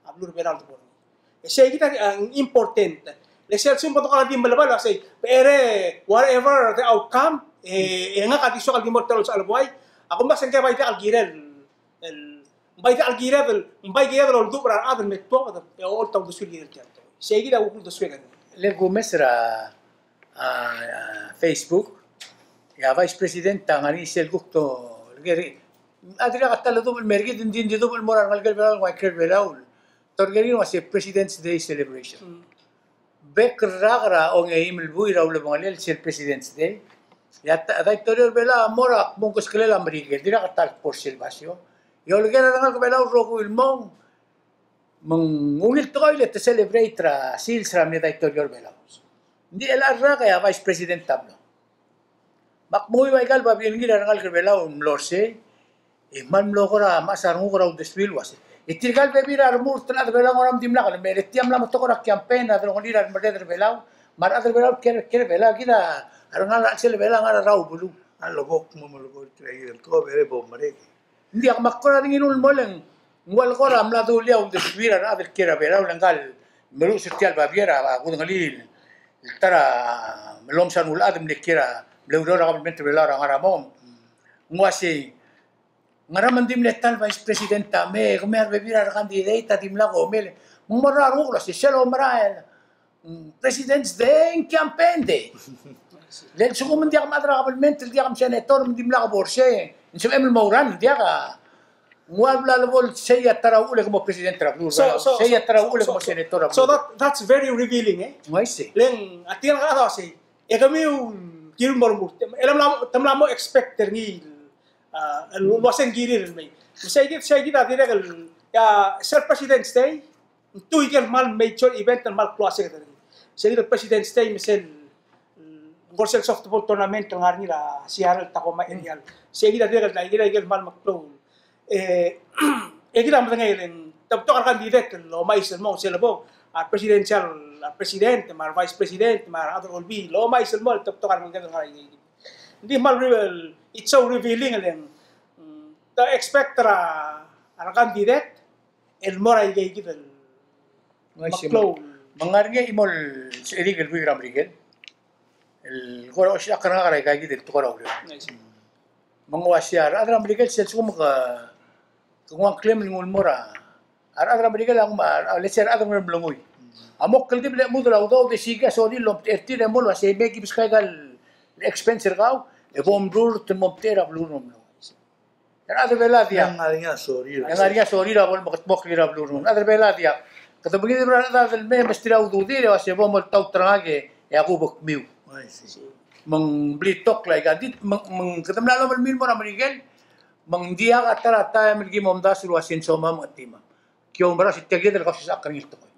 a beluu er Belau el debo er ngii. E sei kid a, a, important. Le sel lsekum bo dekora di melebal a sei, be ere, whatever the outcome, e, e ngak a di soak el di mo er tia el uldesuel a buai, a kumdasu e ng bai diak el kirel, el, bai diak el kired el, bai kired el oldubech er a rechad el me tuobed, e olecholt a uldesuir el kirel tia el tekoi. Sei kid a kuk uldesuek. Le kumes er a, a, a, Facebook, E a Vice President a ngar er ngii sel kuk to, a dirrek a ta el dubech el mer kid, ng di, ng di dubech el mo er a rengelekel Belau el nguu a ikrel Belau. Te orrekerir el uase President's Day celebration. Bek el rak er a ongeim el buil er a ulebengelel sel President's Day, e a ta-, a daitorio er Belau a mo er a kmo ng keskelel a Merikel, dirrek a ta el kbo er sel basio. E oleker a rengalek er Belau el rokui el mong, me ng ungil tekoi el te celebrate er a sils er a mle daitorio er Belau. Ng di chelecha el rak e a Vice President a mlo. Me ak menguiu a ika el babier er ngii er a rengalek er Belau el mlo er sei, e kmal mlo kora mechas a renguk er a uldesuir el uase, e tirka el bebil er a remurt el chad er Belau a ngera me dimlak el mei, e tia mla mo tekoi er a campaign a delongelir a remerreder er Belau, me a rechad er Belau el kiei er, kiei er Belau, kid a rengalek er a chelsel Belau a ngar er a rau beluu. A lebo kmo melekoi er tirka el tekoi, e bo merek. Ng diak, me ak kora di ngiluu el mo le ng ua le kora mla dulii a uldesuir a rechad el kiei er a Belau, le ngka el meluches er tia el babier a kudengelii el ta er a mlo msa el chad el mle kiei er a, mle ureor er a kabelment er Belau er a ngar er a mong. Ng uasei, ngera me ng di mle ta el Vice President a mei, e kemiu a rebebil er a recandidate a dimlak el mei, me ng mo er a renguk el uasei, sel omerael, President's Day, ng campaign day. Le lsekum ng diak mechad er a kabelment, el diak msenator, me ng dimlak bo er sei, ng sebechem el mo oureor, ng diak a, ng ua bla lebo el sei a ta er a uchul e ke mo president er a beluu er Belau. So, so, sei a ta er a uchul e ke mo senator er a beluu. So that, that's very revealing, eh? Ng uaisei. Le ng a tirka el chad a uasei, e kemiu, kirel mo remurt. E le mla, te mla mo expect er ngii, a, el uasei ng kirir el mei. Sei kid, sei kid a dirrek el, ia, sel President's Day, ng tuu ikel kmal major event el kmal klou a seked er ngii. Sei kid el President's Day me sel, mm, ng kora sel softball tournament el ngar er ngii er a Seattle, Tacoma area. Sei kid a dirrek el, ikel, ikel kmal meklou. E, e kid a medengei el te betok a recandidate el omais el mong sel lebo, a presidential, a president, me a vice president, me a rechad er a olbiil, el omais el mong, te betok a recandidate el ngar er ngii. Ng di kmal re-, it's so revealing el, mm, te expect er a, a recandidate, el mo er a ikeikid el meklou. Me ng ngar er ngii a chimo el secherik el buik er a Merikel el kora osisechakl er ngak er a ikeikid el tekoi er a ureor. Me ng uaisei, a rechad er a Merikel sel lsekum ke, ke nguu a ngklem el nguu el mo er a, a rechad er a Merikel a nguu, a, let's say, a rechad er a Ngeremlengui a mo kldibel e chemudel a udoud e siik a sorir el omtechei er tir e mo el uasei, me ki beskau aika el expense er kau e bo mrurt el mo omtechei er a beluu er a Ngeremlengui. E a rechad er a Belau a diak. E ng ngar er ngii a sorir. E ng ngar er ngii a sorir a bo lemekedmokl er a beluu er a Ngeremlengui. A rechad er a Belau a diak. Kede mengideb er a rechedad el mei me mesterir a ududir e uasei bo moltaut er ngak e a kuk bo kemiu. Me ng blitokl aika. Di, me ng, me ng kede mla lomelmiu el mo er a Merikel, me ng diak a ta er a taem el ki momdasu el uasei ng somam me a chetemam. Ki oumera se tia kid el kausisechakl er ngii el tekoi.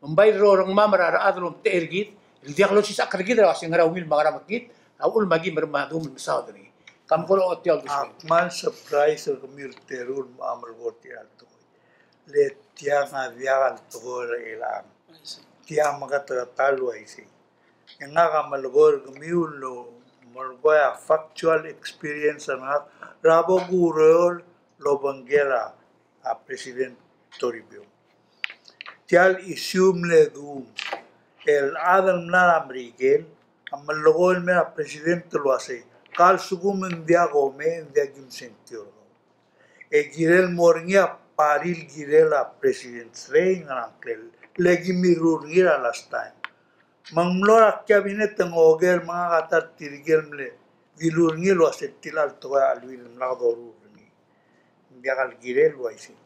Me ng bai rorengmam er a rechad el omtechei er kid, el diak losisechakl er kid el uasei ngera ungil me a ngera mekngit, a uchul me aki mereng me a duum el mesaod er ngii. Kam kora ochotii a uldesuel. Ak kmal surprise er kemiu el teru el mo melekoi er tia el tekoi. Le tiang a diak el tekoi er chelechang. Tia meketeketang el uaisei. E ngak a melekoi er kemiu el melekoi a factual experience er ngak er a bo kuureor el obengkel a a President Toribiong. Tia el issue mle duum el chad el mla er a Merikel a melekoi el mei er a President el uasei, ka lsekum ng diak komei, ng diak kim sengkio er kau. E kirel mo er ngii a party el kirel a President's Day, ngerang, ngklel, le ki mirruul er ngii er a last time. Me ng mlo er a cabinet e ng oker me ngak a ta er tirke el mle dilu er ngii el uasei tia el tekoi a cheleuill el mla doruul er ngii. Ng diak el kirel el uaisei.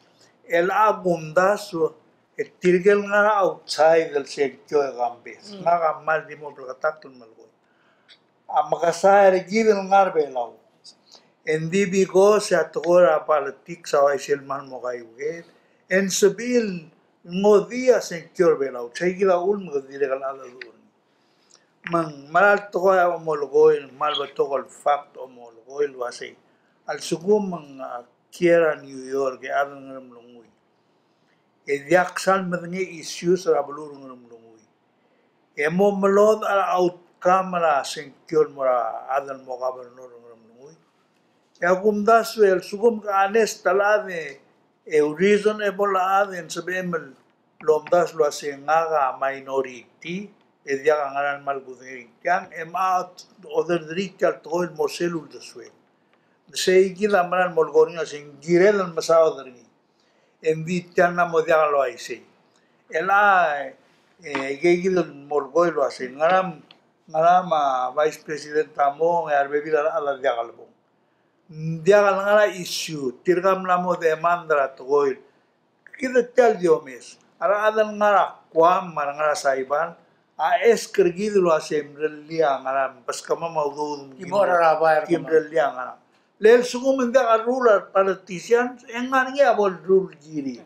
El a kumdasu e tirke el ngar er a outside el sengkio e kambes. Ngak a kmal di mo bleketakl el melekoi. A mekesai er kid el ngar er a Belau. Engdi because a tekoi er a politics a uaisei el kmal mo kaiuekeed, e ng sebechir el ngodechii a sengkio er a Belau. Sei kid a uchul me kede dirrek el cheldecheduch er ngii. Me ng mera el tekoi a omelekoi, me a lebo tekoi el fact a omelekoi el uasei, a lsekum ng, a, kiei er a New York e chad er a Ngeremlengui e diak sal medengei issues er a beluu er a Ngeremlengui, e mo melodech a outcome er a sengkio el mo er a chad el mo governor er a Ngeremlengui. E a kumdasu e a lsekum ke honest el chad e e reasonable a chad e ng sebechem el omdasu el uasei ngak a minority, e diak a ngera el kmal kudengei er tiang, e mocha oderderii tia el tekoi el mo sel uldesuel. Me sei kid a mera el melekoi er ngii el uasei ng kired el mesaod er ngii. Engdi tia ng mo diak el uaisei. El a, e, ikei kid el melekoi el uasei ngera me Ngara me a Vice President a mong, e a rebebil er a rechad a diak lebong. Ng diak el ngar er a issue, tirka mla mo demand er a tekoi. Kid a tia el di omes. A rechad el ngar er a Guam me a re ngar er a Saipan a ask er kid el uasei mrellii a ngerang, beskemam a udoud me ki mrellii a ngerang. Le lsekum ng diak a rule er a politicians, e ng ngar er ngii a bo el rule er kid.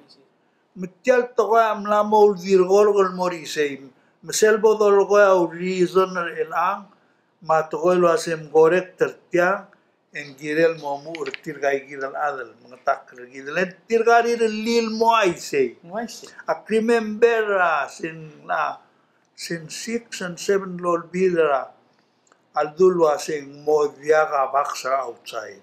Me tia el tekoi a mla mo uldirkork el mo er isei. Me sel bo dolekoi a reason er chelechang, me a tekoi el uasei mkorek er tiang, e ng kirel mo omuchel er tirka kid el chad el mengetakl er kid. Le tirka rirellii el mo uaisei. Mo uaisei. Ak remember a se ng, a se ng six and seven el Olbiil er a, a ledu el uasei ng mo diak a box er a outside.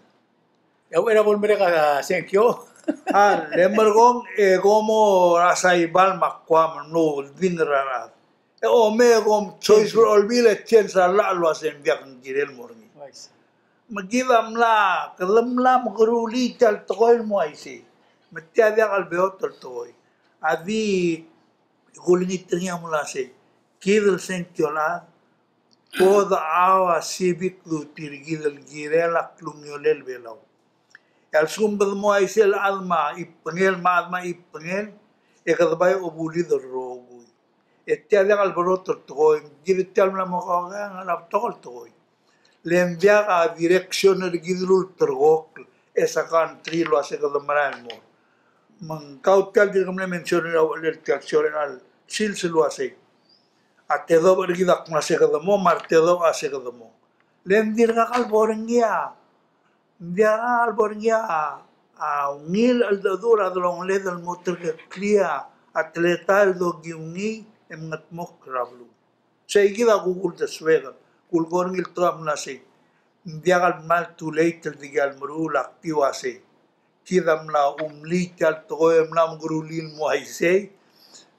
E a uchei er a bo lemerek a sengkio. A, le merekong e kom mo er a Saipan me a Guam el mlo oldingel er a rechad. E kom me kom choice er a Olbiil e change a llach el uasei ng diak, ng kirel mo er ngii. Uaisei. Me kid a mla, kede mla mekerulii tia el tekoi el mo uaisei. Me tia diak el beot el tekoi. A di kulengit er ngii a mla sei. Kid el sengkio el chad, bo decheau a civic duty er kid el kirel a klungiolel Belau. E a lsekum kede mo uaisei el chad me a chibengel, me a chad me a chibengel, e kede bai obulid el rokui. E tia diak el berot el tekoi, kid tia el mla mo kaukang, a betok el tekoi. Le ng diak a direction er kid el ulterekokl as a country el uasei kede merael el mo. Me ng kau tia el dirk mle mention er a uchelel tia el siorai el sils el uasei, a tedobech er kid a kmo a se kede mo, me a retedobech a se kede mo. Le ng dirkak el bo er ngii a Ng diak el bo er ngii a, a ungil cheldecheduch er a delongeled el mo terkeklii a teletael el dokiu ngii e mengetmokl er a beluu. Sei kid a kuk uldesuek, kuk ko er ngii el tekoi a mla sei. Ng diak el kmal too late el dikea el meruul a kdi uasei. Kid a mla umlii tia el tekoi e mla mekerulii el mo uaisei.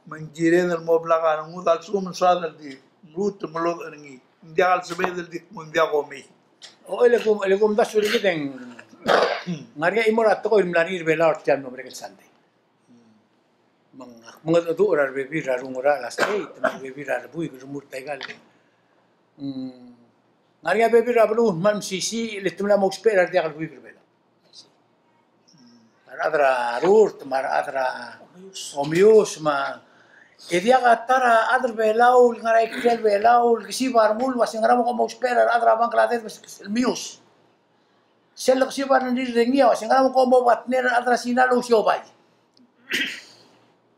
Me ng kired el mo blak a rengud a lsekum ng soad el di mrut el melodech er ngii. Ng diak el sebeched el di kmo ng diak komei. O, e le kum, e le kumdasu er kid e ng ngar er ngii a chimo er a tekoi el mla er ngii er Belau er tia el mlo merek el Sunday. Me ng ak mengedecheduch er a rebebil er a rechad er a state, me a rebebil er a rebuik el remurt a ikal. Mm, ngar er ngii a bebil er a beluu el kmal mesisiich, le te mla mo ousbech er a rediak el buik er Belau. A rechad er a rurt, me a rechad er a omius, me a, e diak a ta er a chad er Belau el ngar er a ikrel Belau el kesib a rengul el uasei ngera me kom ousbech er a rechad er a Bangladesh el mius. Sel kesib a rengrir er ngii a uasei ngera me kom obatner er a rechad er a Sina el ousiobai.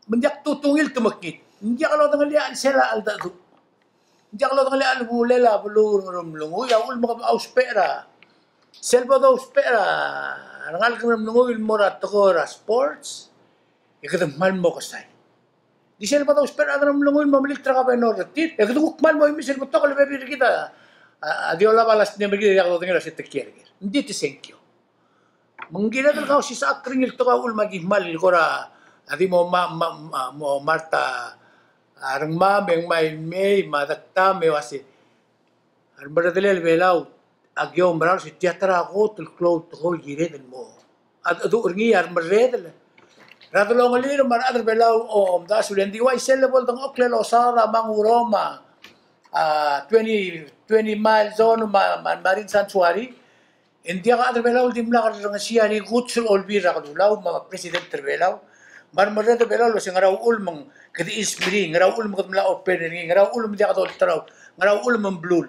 Me ng diak tutungil temekngit. Ng diak lodengelii a chelsel a cheldecheduch. Ng diak lodengelii a chelebulel a beluu er a Ngeremlengui, a uchul me kede ousbech er a. Sel bo dousbech er a rengalek er a Ngeremlengui el mo er a tekoi er a sports, e kede kmal mo kesai. Di sel bo dousbech er a Ngeremlengui el mo melilt er a kabenor er tir, e kede kuk kmal mo imis el betok el bebil er kid a, a, a di olab a last name er kid e diak lodengei el uasei te kiei er ker. Ng di te sengkio. Me ng kired el kausisechakl er ngii el tekoi a uchul me aki kmal kora, a di mo ma, ma, ma, mo mart a rengmam e ng mei el mei me a dektam e uasei a remerredelel Belau a ki oumera el uasei tia ta er a kot el klou el tekoi el kired el mo. A, a dedu er ngii a remerredel er a delongelir me a rechad er Belau a omdasu, le ng di uaisei el bo ledengchokl el osaod a Mangurong me a, a, twenty, twenty mile zone me a, me a marine sanctuary. E ng diak a chad er Belau el dimlak lerrengesii a rikuts el Olbiil er a Kelulau me a president er Belau me a remerreder er Belau el uasei ngera uchul me ng kede ease er ngii, ngera uchul me kede mla open er ngii, ngera uchul me ng diak dolterau, ngera uchul me ng blul.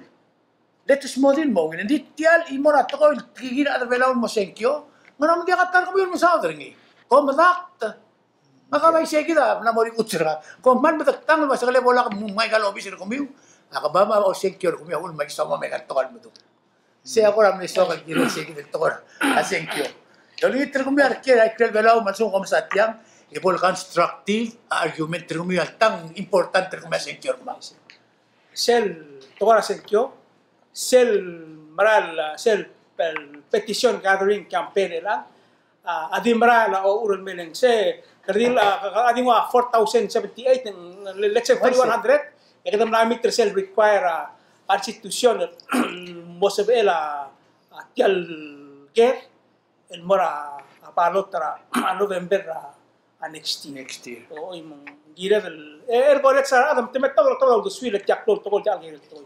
Le te smodii el mo ungil. Ng di tia el chimo er a tekoi el tekingir a chad er Belau el mo sengkio, ngera me ng diak a ta er kemiu el mesaod er ngii? Kom medakt. Me a kau a isei kid a mla mo rikuts er ngak. Kom kmal medektang el uasei ke le bo lak mngai aika el obis er kemiu, a kemam a osengkio er kemiu a uchul me aki soam aika el tekoi el medung. Sei a kora mle soak el kirel sei kid el tekoi er a sengkio. E olengit er kemiu a rekiei er a ikrel Belau me a lsekum kom mesa tiang, e bo le constructive a argument er kemiu a le tang important er kemiu a sengkio er kemam. Sel tekoi er a sengkio, sel merael, sel pe-, petition gathering campaign er chelechang, a, a di merael a ochur el me el ng se, kede di, a, a di nguu a four thousand seventy-eight, ng, le-, let's say forty-one hundred, e kede mla meet er sel require a, a institution el mo sebechel a, a tia el ker, el mo er a, a ballot er a, a November er a, a next year. Next year. O, oi, me ng kired el, e, er a college a, a, te me ta el, ta el uldesuir el tia el klou el tekoi, tia el klou el tekoi.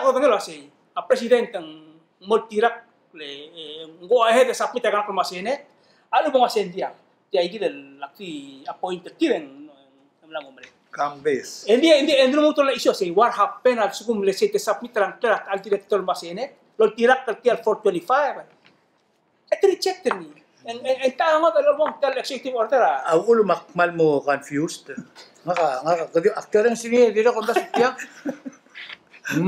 ak dodengei el uasei a president ng mo oltirakl e, e, ng go ahead e submit a kekerei el uasei, a lebo el uasei ng diak. Tia kid el ak di appoint er tir e ng mla mo merek. Kambes. E ng di, e ng di, e ng di mo ultuil a issue el uasei what happened a lsekum el uasei te submit er a ngklel a ta el director el uasei, el oltirakl er tia el four twenty-five. E te di check er ngii. Ng, ng, ng ta ngodech el bo ng ta el executive order a. A uchul me ak kmal mo confused. Ngak a, ngak a, kede, ak kereng sel ngii, dirrek el omdasu er tiang.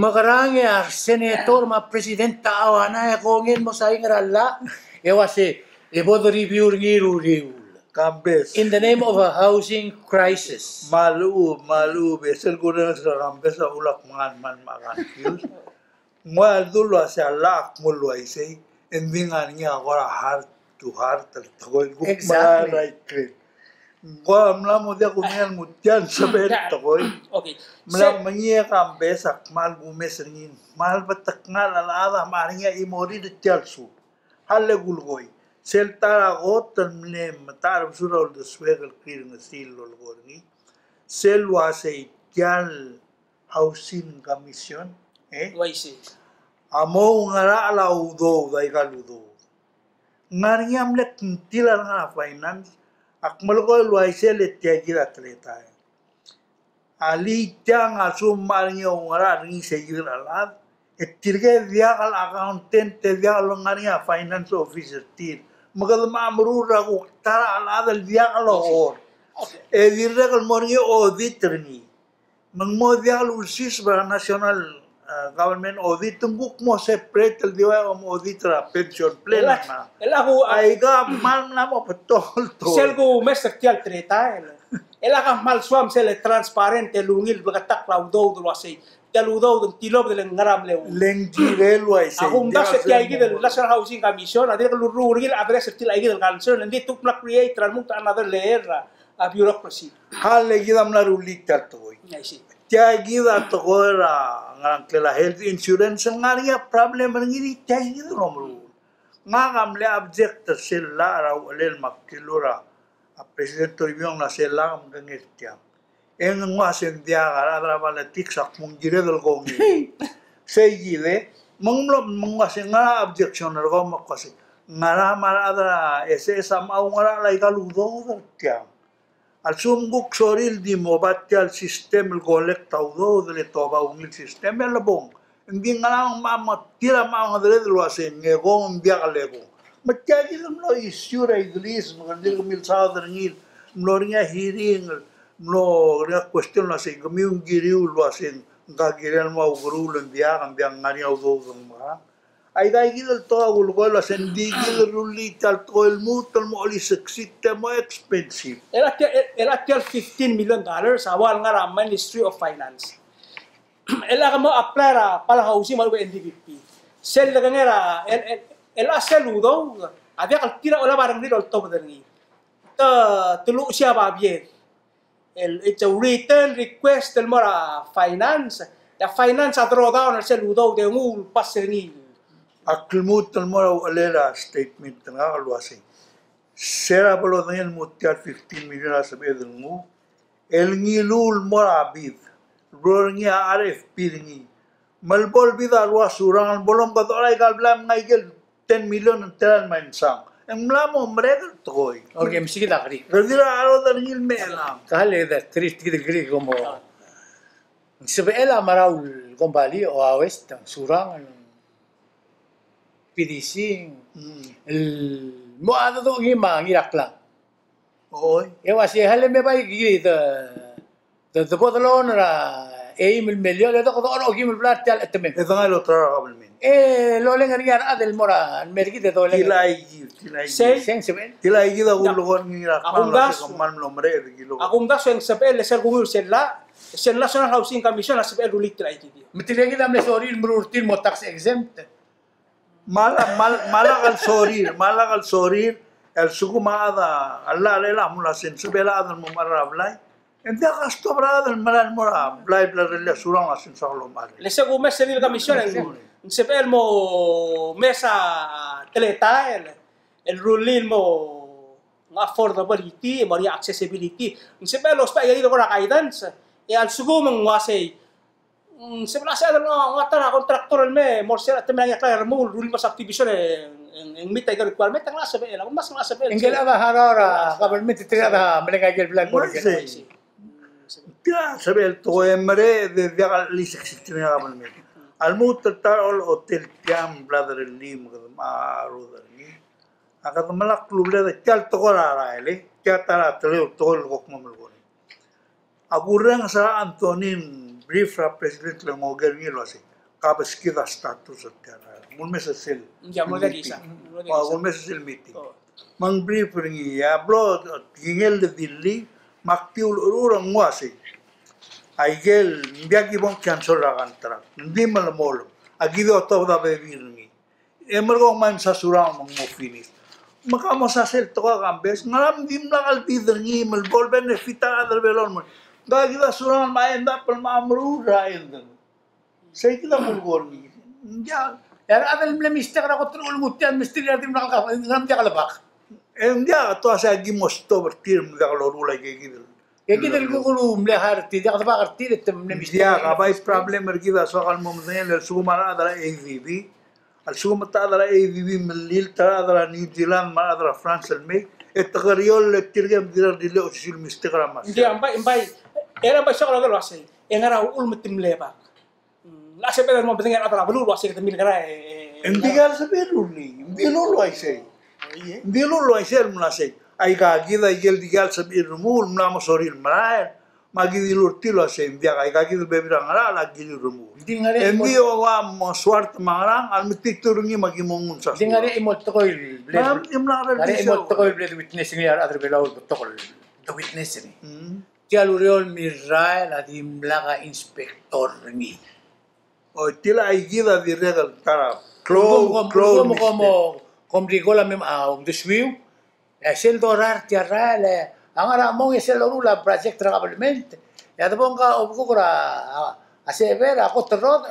Mekerang e a senator me a president a uaisei e kongei el mo sain er a llach, e uase, e bo de review er ngii el uriul. Kambes. In the name of a housing crisis. Me a lechub, me a lechub, e sel kurrenges er a Kambes a uchul me ak kmal, kmal confused. Ng ua el dul uase a llach a kmo el uaisei, e ng di ngar er ngii a kora heart to heart el tekoi el kuk mera el right track. Ng ua mla mo diak kumengai el nguu tia el sebechel el tekoi. Okay. Mla mengiil e Kambes a kmal kumes er ngii, kmal betekngelel a chad a mla er ngii a chimorir er tia el subed. Hale kulekoi. Sel ta er a kot el mle metacherbesul er a uldesuek el kirrengesii el lolekoi er ngii. Sel uasei tia el Housing Commission, e? Uaisei. A mo oungerachel a udoud, aika el udoud. Ng ngar er ngii a mle kngtil a rengar er a finance, ak melekoi el uaisei le tia kid a teletael. A lii tiang a lsekum ng ngar er ngii a oungerachel er ngii sei kid el chad, e tirke diak el accountant, e diak el ngar er ngii a finance officer tir. Me kede mo meruul er a kuk ta er a chad el diak el ochor. E dirrek el mo er ngii a audit er ngii. Me ng mo diak el ulsiseb er a national, eh, government audit, ng kuk mo separate el di ua kom audit er a pension plan. Aika a kmal mla mo betok el tekoi. Sel kumes er tia el teletael. El a kmal soam sel transparent el ungil el bleketakl a udoud el uasei tia el udoud ng tilobed e le ngera a mle ungil. Le ng kirel uaisei. A kumdasu e tia kid el National Housing Commission a dirrek el lurruul er ngii el address er tia kid el concern, ng di tuk mla create er a lmuut another layer er a a bureaucracy. Hale kid a mla rullii tia el tekoi. I see. Tia kid a tekoi er a ngerang, ngklel a health insurance, ng ngar er ngii a problem er ngii, tia kid el omeruul. Ngak a mle object er sel llach er a uchelel me ak dilu er a President Toribiong el uasei lak mkengei er tiang. E ng uase ng diak, a rechad er a politics a kmo ng kired el kongei. Sei kid e, me ng mlo, me ng uase ngera objection er kau me ak uase ngera me a rechad er a SS a mo oungerachel aika el udoud er tiang. A lsekum ng kuk sorir el di mo oba tia el system el collect a udoud, le te oba ungil system e lebong. Ng di ngera me a, me tir a mo ongedereder el uase ng ekong, ng diak el ekong. Me tia kid el mlo issue er a Idris, me kede di milsaod er ngii, mlo er ngii a hearing, mlo er ngii a question el uase kemiu ng kiriu el uase ng ka kirel mo oukeruul, ng diak, ng diak, ng ngar er ngii a udoud, ng mekerang. Aika kid el tekoi a kulekoi el uase ng di kid el rullii tia el tekoi el lmuut el mo oliseksik, te mo expensive. El a tia, el a tia el fifteen million dollars a ua el ngar er a Ministry of Finance. El a kmo apply er a Palau Housing me a lechub e NDBP. Sel lekengei er a, el, el, el a sel udoud a diak el tir a olab a rengrir el oltobed er ngii. Te, te luchesii a babier. El, it's a written request el mo er a finance. E a finance a draw down er sel udoud e nguu el pass er ngii. Ak lmuut el mo er a uchelel a statement er ngak el uasei, se er a bo lodengei el lmuut tia el fifteen million a sebeched el nguu, el ngiluu el mo er a bid. Bo er ngii a RFP er ngii. Me le bo el bid a rua Surangel, bo lomkedechor aika el blai me ng aike el ten million ng tela el maimsang. E ng mla mo merek el tekoi. Okay, me sei kid a kerik. Kede di a rechad er ngii el me chelechang. Ka le kede, kede, kede, kede, komo. Ng sebechel a merael el kombalii, o a West, ng Surangel, ng PDC, el mo a dedu ngii me a Ngiraklang. Oi. E uasei, hale me bai kid, e, de, de bo de loan er a eim el million, e de, de, de okim el blai er tia el chetemem. E de ngai el olterau er a government. E loleng er ngii a rechad el mo er a, el mer kid e doleng. Tilai kid, tilai kid. Sei. Sei ng sebechel. Tilai kid a kulekoi er ngii er a, a kumdasu, kmal mlo mereched el kilekoi. A kumdasu e ng sebechel, e sel kunguiu er sel llach, sel National Housing Commission a sebechel el rullii tilai kid. Me tirke kid a mle sorir el meruul er tir el mo tax exempt. Me a lak, me a lak, me a lak el sorir, me a lak el sorir, el lsekum a chad a, a llach er chelechang a mle uasei ng sebechel a chad el mo mechar er a blai. E ng diak a stop er a chad el merael el mo er a blai, blai er a Surangel a sensei el omechar. Le se kumes er ngii el commission e ng sebechel el mo mes a teletael el rullii el mo ng affordability, mo er ngii a accessibility. Ng sebechel el ousbech aika kid el kora guidance. E a lsekum ng uasei ng sebechel a sel nguu a ta er a contractor el me mo er sel chetemem er a Ngiraklang e remuul, rullii el mo subdivision e ng, ng meet aike el requirement, e ng locha sebechel, a kumdasu ng locha sebechel. Ng kid a chad a harau er a government, tir a chad a meleng aike el blai el mo er ngii. Tia sebechel tekoi e mereched e diak a cheliseksik er a government. A lmuut el ta er a hotel tiang, blai er ngii me kede mo rudel er ngii. A kede melai a klubeled e tia el tekoi er a rael, e tia ta er a teleu el tekoi el kuk mo melekoi. A kurrenges er a Anthony el brief er a president el ngoker er ngii el uasei, kabeskid a status er tia el rael. Ng ulemes er sel meeting. Ng ulemes er sel meeting. Me ng brief er ngii, a blo tekingel el dili, me ak di ulecherechur e ng uasei, aike el ng diak ki bo cancel er a contract, ng di melemolem, aki di otobed a bebil er ngii. E merekong me ng msa surang me ng mo finish. Me ka mo sa sel tekoi a Kambes, ngera me ng dimlak el bid er ngii me bo lebenefit a rechad er a Belau el mo. Ngka kid a surang me a end up el me a meruul er a end er ngii. Sei kid a merekong er ngii. Ng diak. E a rechad el mle mistake er a kot el nguu tia el mistake er a dimlak el ka, ngera me ng diak el bak. E ng diak, te uasei aki mo stop er tir me ng diak loruul aike kid el Aike kid el kuk mle hire er tir, diak debak er tir e te mle mistake. Diak, a bai problem er kid a soak el mo medengei el lsekum a rechad er a ADB, a lsekum a rechad er a ADB, melilt a rechad er a New Zealand me a rechad er a France el mei, e te kerior e tirke me dirrek el di le osisiu el mistake er a maseu. Ng diak, ng bai, ng bai, e a bai soak el oker el uasei, e ngera uchul me te mle bak. Mm, le se el mo medengei a rechad er a beluu el uasei kede milekera e, e, e, ng dikea el sebechir el rullii, ng dilu el uaisei. Ng dilu el uaisei el mla sei. Aika kid a ikel dikea el sebechir el remuul, mla mo sorir el merael. Me aki dilu er tir el uasei, ng diak, aika kid el bebil er a ngerachel a kirir el remuul. Ng di ngar er ngii a ua mo suart me a ngerang, a lemetitur er ngii me aki mo nguu el sasur. Ng di ngar er ngii a chimo el tekoi el ble, ngar er ngii a chimo el tekoi el ble de witness er ngii a rechad er a Belau el betok el de witness er ngii. Mm. Tia el ureor el mirrael a dimlak a inspector er ngii. O, tia el aikid a dirrek el ta er a klou, klou el mistake. Kom, kom, kom, kom recall a mem, a, omdesuiu. E sel dorael tia el rael, e a ngar er a mong e sel loruul a project er a government. E a debo ngka obekuk er a, a, a sever, a kot el rod,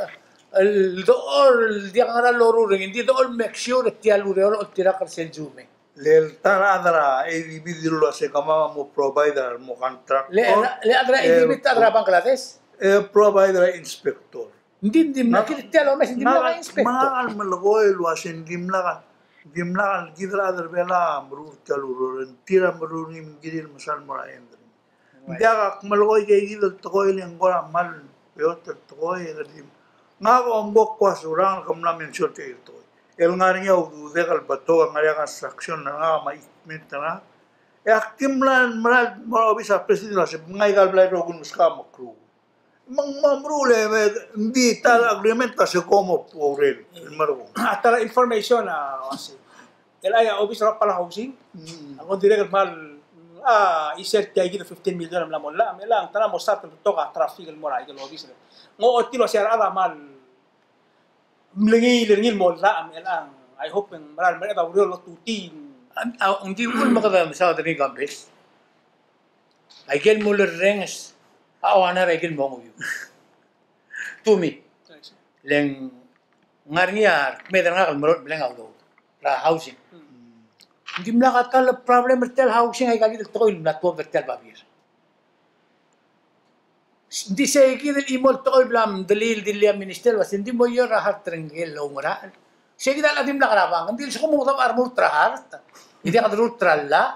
el dechor, el diak ngera el loruul er ngii, ng di dechor el make sure tia el ureor el oltirakl er sel Zoom. Le ta er a chad er a ADB a dilu el uasei kemam a mo provide er a mo contractor. Le, le chad er a ADB, e ta er a Bangladesh. E provide er a inspector. Ng di, ng di, me ng kid tia el omes, ng dimlak a inspector. Me ng melekoi el uasei ng dimlak, dimlak el kid el chad er a Belau a meruul tia el ureor, ng tir a meruul er ngii me ng kirir el mesa el mo er a end er ngii. Ng diak, ak melekoi aike kid el tekoi el ng kora kmal beot el tekoi e kede di. Ngak a omko kuk ua Surangel, ke mla mention er tia el tekoi el ngar er ngii a ududek el betok el ngar er ngii a construction er ngak me a equipment er ngak. E ak di mla, mla mo er a obis er a president el uasei, me ng aika el blai el rokui el meskak a meklou. Me ng mo meruul e, me ng di ta el agreement a se kom oureor el merekong. A ta er a information a uasei el chai a obis er a Palau Housing a ko dirrek el kmal, a, isel tia kid el fifteen million el mla mo llach, me chelechang te mla mo start el betok a traffic el mo er a ikel obis. Ng ochotii el uasei a rechad a kmal mlengiil er ngii el mo llach, me chelechang I hope e ng mera el mereched a ureor el otutii. Ng di uchul me kede mesaod er ngii, Kambes. Aike el mulerrenges a oanar aike el mo nguiu. To me. Le ng ngar er ngii a kmeed er ngak el mlo, mle ngii a udoud er a housing. Ng dimlak a ta el problem er tia el housing, aika kid el tekoi el mla tuobed er tia el babier. Ng di sei kid el chimo el tekoi el bla mdelii, dillii a minister el uasei ng di mo ior er a heart er ngike el oungerachel. Sei kid a dimlak er a bank, ng di lsekum ng mo debechar el meruul er a heart, e diak de meruul er a llach.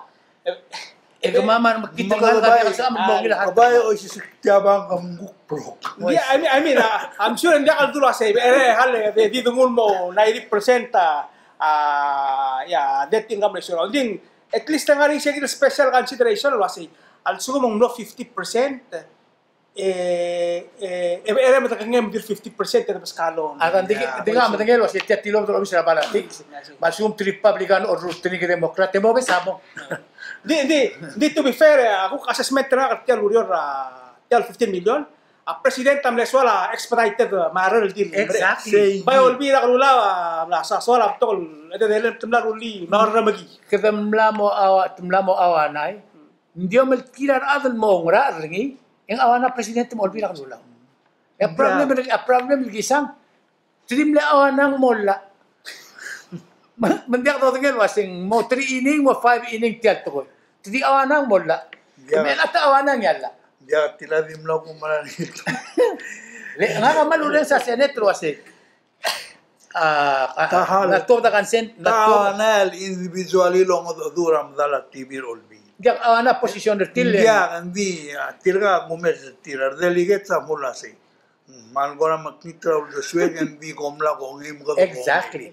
E kemam a remekngit el ngalek a diak el sebecham el mo ungil a heart. Ke bai oisisek tia el bank me ng kuk broke. Ng di, I mean, I mean, a, I'm sure ng diak el dulu a sei, e, e, hal, e, di, di dengul mo ninety percent a, a, ia, debt income ratio. Ng di, at least ng ngar er ngii sei kid el special consideration el uasei a lsekum ng mlo fifty percent, e, e, e, e, me de kengei me di el fifty percent e de beskau a loan. A, ng di, ng di ka medengei el uasei tia tilobed er a obis er a politics. Me a lsekum te Republican a orrurt er ngii e Democrat, e mo bes a mo. Di, di, di, to be fair, e, a kuk assessment er ngak er tia el ureor er a, tia el fifteen million, a president a mle soal a expedited matter el di. Exactly. Bai Olbiil er a Kelulau a mla soal a betok el, e, de, de, te mla rullii, mla remekii. Kede mla mo ua, te mla mo ua nai. Ng di omeltkii a rechad el mo oungerachel er ngii, e ng ua a president me a Olbiil er a Kelulau. E a problem, a problem el kisang, te di mle ua a ng mo llach. Me, me ng diak dodengei el uasei ng mo three inning, mo five inning tia el tekoi. Te di ua a ng mo llach. Me a ta ua a ng a llach. Diak, tia el di mla kumerang er ngii. Le ngak a kmal ulenges a Senate el uasei. A, a, a, na tuobed a consent, na tuobed a, na el individual el ongedecheduch er a medal a T V er a Olbiil. Diak, a, na position er tir. Diak, ng di, a, tirka a kumes er tir a delegates a mla sei. Mm, me a kora mekngit er a uldesuek e ng di kom mla kongei me kede kongei. Exactly.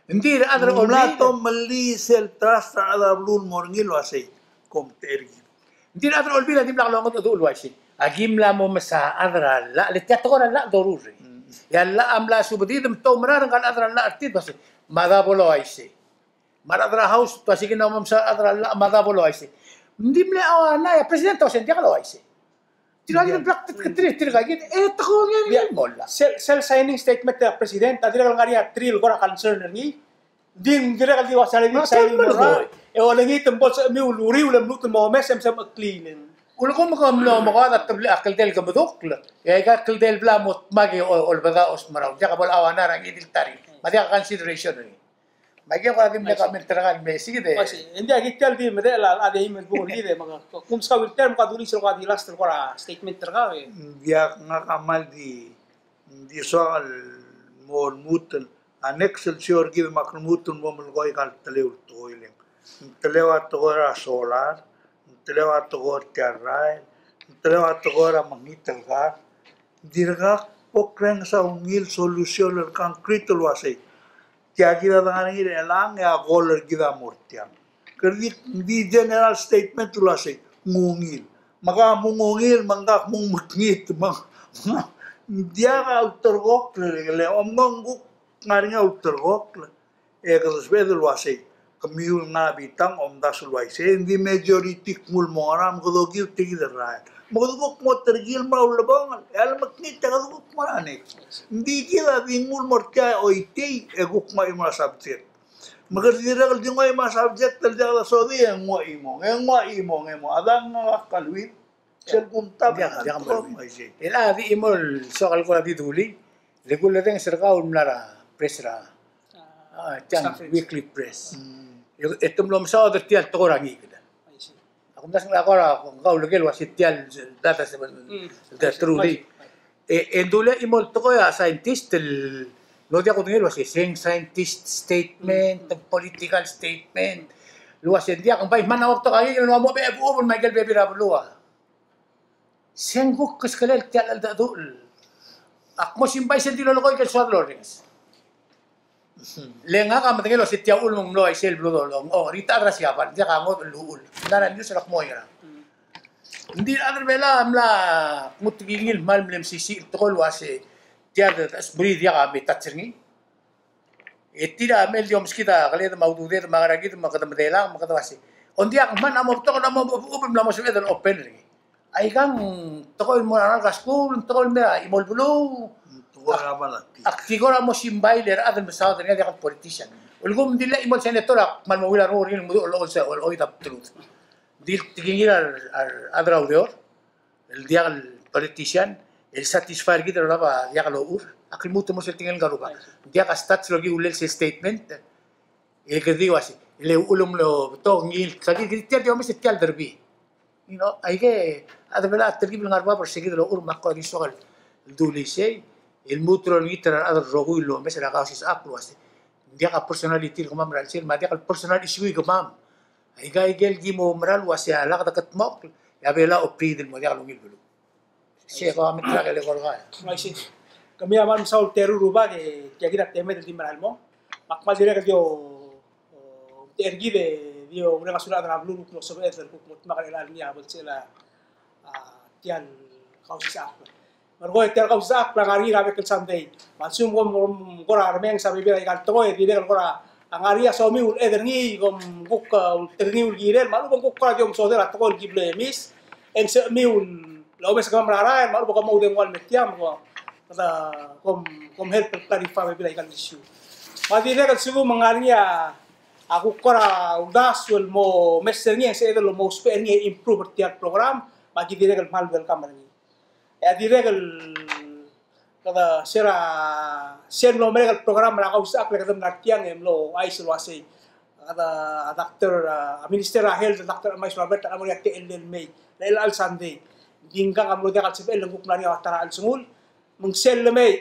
Ng di a rechad er a Olbiil. Ng mla tomellii sel trust er a rechad er a beluu el mo er ngii el uasei, kom techerkii. Ng di a rechad er a Olbiil a dimlak longedecheduch el uaisei. Aki mla mo mesa a chad er a llach, le tia tekoi er a llach el doruul er ngii. Mm. E a llach a mla subedid me te oumerang er ngka el chad er a llach er tir el uasei, mada bo el uaisei. Me a rechad er a House te uasei, ki mla mo mesa a chad er a llach, mada bo el uaisei. Ng di mle ua ngii a President a uasei, ng diak el uaisei. Tirka kid a blak tirka kid, e, tekoi er ngii el mo llach. Sel, sel signing statement er a President a dirrek el ngar er ngii a three el kora concern er ngii. Ng di, ng dirrek el di ua sel signing mo er a, e olengit me bo lsebechemiu el uriul e mluut el mo omes e msebecheklii. Ulekum ke mlo omekoad a tebli a kldei el kemedukl, e aika el kldei el bla mo dmak e o, olbedau a osmerau. Diak bo el ua ngii a ngii di el ta er ngii. Me a diak a consideration er ngii. Me aike kora di mle comment er kau el mesiik e. Oi, sei. Ng di aki tia el di medechel a, a di mle bung er kid e, me ke, ke, kum skau el term, ke dulii sel kora di last el kora statement er kau e. Ng diak, ngak a kmal di, di soak el mo lmuut el, a next el show er kid me ak lmuut el mo melekoi aika el teleu el tekoi el. Ng teleu a tekoi er a solar, ng teleu a tekoi er tia el rael, ng teleu a tekoi er a mekngit el kar. Dirkak bo krenges a ungil solution el concrete el uasei, tia kid a dengar er ngii er chelechang e a goal er kid a mo er tiang. Kede di, di general statement el uasei, ng ungil. Me ke mo ungil, me ngak mo mekngit, me ng, ng diak a ulterekokl, le, le, omko ng kuk ngar er ngii a ulterekokl. E kede sebeched el uasei, kemiu el ngar er a bitang a omdasu el uaisei, e ng di majority kmu el mo ngerang, me kede okiu tia kid el rael. Me kede kuk mo terkiil me a ulebongel, e a lemekngit e kede kuk mo er a next. Ng di kid a di nguu el mo er tia e choitii, e kuk nguu a chimo er a subject. Me kede dirrek el di nguu a chimo er a subject el diak dosodii, e nguu a chimong, e nguu a chimong, e mo. A dang ngak a kaluid. Sel kumtab. Diak, diak a mo er ngii. El a di chimo el soak el kora di dulii, le kuledenges er kau el mla er a press er a, a, tiang, weekly press. Mm. E, e te mlo mesaod er tia el tekoi er a ngii kid. A kumdasu e ng kora, kau lekel uasei tia el data se, mm, the truly. E, e ng dulii chimo el tekoi a scientist el, ng diak kudengei el uasei, se ng scientist statement, mm, political statement. El uasei ng diak, ng bai kmal mo betok a ngii, el mo bechebuchebel me aike el bebil er a beluu a se ng kuk keskelel tia el cheldecheduch. Ak mo simbai sel di lolekoi el soad el orrenges. Le ngak a medengei el uasei tia uchul me ng mlo uaisei el beluu el ong, ong, er a chad er a Siabal, diak a ngodech el uchul. Ng mla er a news el ak mo ngerang. Ng di a rechad er a Belau a mla kmu tekingir el kmal mle mesisiich el tekoi el uasei tia el smeriod diak a me touch er ngii. E tir a mei el di omeskid a keled me a ududed me a ngerang kid me kede medelang me kede uasei, ng diak, ng kmal mo betok el mo, mo, mo, mla mo sebeched el open er ngii. Aikang tekoi el mo er a rengalek er a skuul, tekoi el mei er a chimo el beluu. Tekoi er a balati. Ak di kora mo simbai le a rechad el mesaod er ngii a diak el politician. Ulekum ng di le chimo el senator a kmal mo ungil a renguk er ngii el mo dmu el, el, el, el, oid a bdelud. Ng di tekingir a, a, a rechad er a ureor el diak el politician, el satisfy er kid el olab a diak el ochur, ak lmuut el mo sel tekingel ngka el rubak. Diak a start el okiu el sel statement, e kede di uasei, le uchul me ng mlo betok ngii, ka di, kede tia el di omes e tia el derbi. You know, aike, a chad er a Belau a telkib el ngar er bab er se kid el ochur me ak kora di soak el dulii sei, el lmuut el olengit er a rechad el rokui el omes er a Kausisechakl el uasei, ng diak a personality er kemam er a chelsel, me a diak el personal issue er kemam. Aika, aike el ki mo mera el uasei a lak dekedmokl, e a Belau a operid el mo diak el ungil beluu. Se ko a metrakel e ko er kau. Uaisei. Kemiu a kmal mesaul el teru el rubak e tia kid a temed el di merael mong. Me ak kmal dirrek el di o, o, omtechei er kid e di oureng a sulechad er a beluu el kuk mo sebeched el kuk mo dmak er chelecha el ngii a belsechel a, a, tia el Kausisechakl. Me ng kora tia el Kausisechakl a ngar er ngii er a bek el sandei. Me a lsekum kom, kom kora remenges a bebil er aika el tekoi, dirrek el kora ngar er ngii a somiu el chad er ngii, kom kuk, a, ulterengiu el kirel, me a lechub e ng kuk kora di omesodel a tekoi el ki blo emis, e ng sebechemiu el omes er kemam er a rael, me a lechub e kom oudengua el me tiang, me kom, kom, kom help el clarify a bebil er aika el issue. Me a dirrek el lsekum ng ngar er ngii a, a kuk kora uldasu el mo omes er ngii, e ng sebeched el mo ousbech er ngii e improve er tia el program, me aki dirrek el kmal welcome er ngii. E a dirrek el, kede, se er a, se el mlo merek el program er a Kausisechakl e kede mla er tiang e mlo ouchais el uasei, kede, a Doctor, a, Minister er a Health, Doctor Emais Robert, a mlo er ngii a techellel el mei er chelecha el sandei. Ng di ngkang a mlo diak el sebechel, e ng kuk mla er ngii a ta er a chelsengul, me ng sel lemei,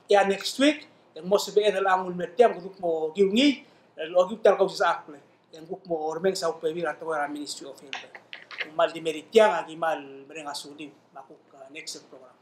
e a next week e ng mo sebeched el nguu el mer tiang, kede kuk mo okiu ngii el okiu tia el Kausisechakl, e ng kuk mo remenges a ubebil er a tekoi er a Ministry of Health. Ng kmal di mer tiang, aki kmal mereng a suliu, me a kuk, a, next program.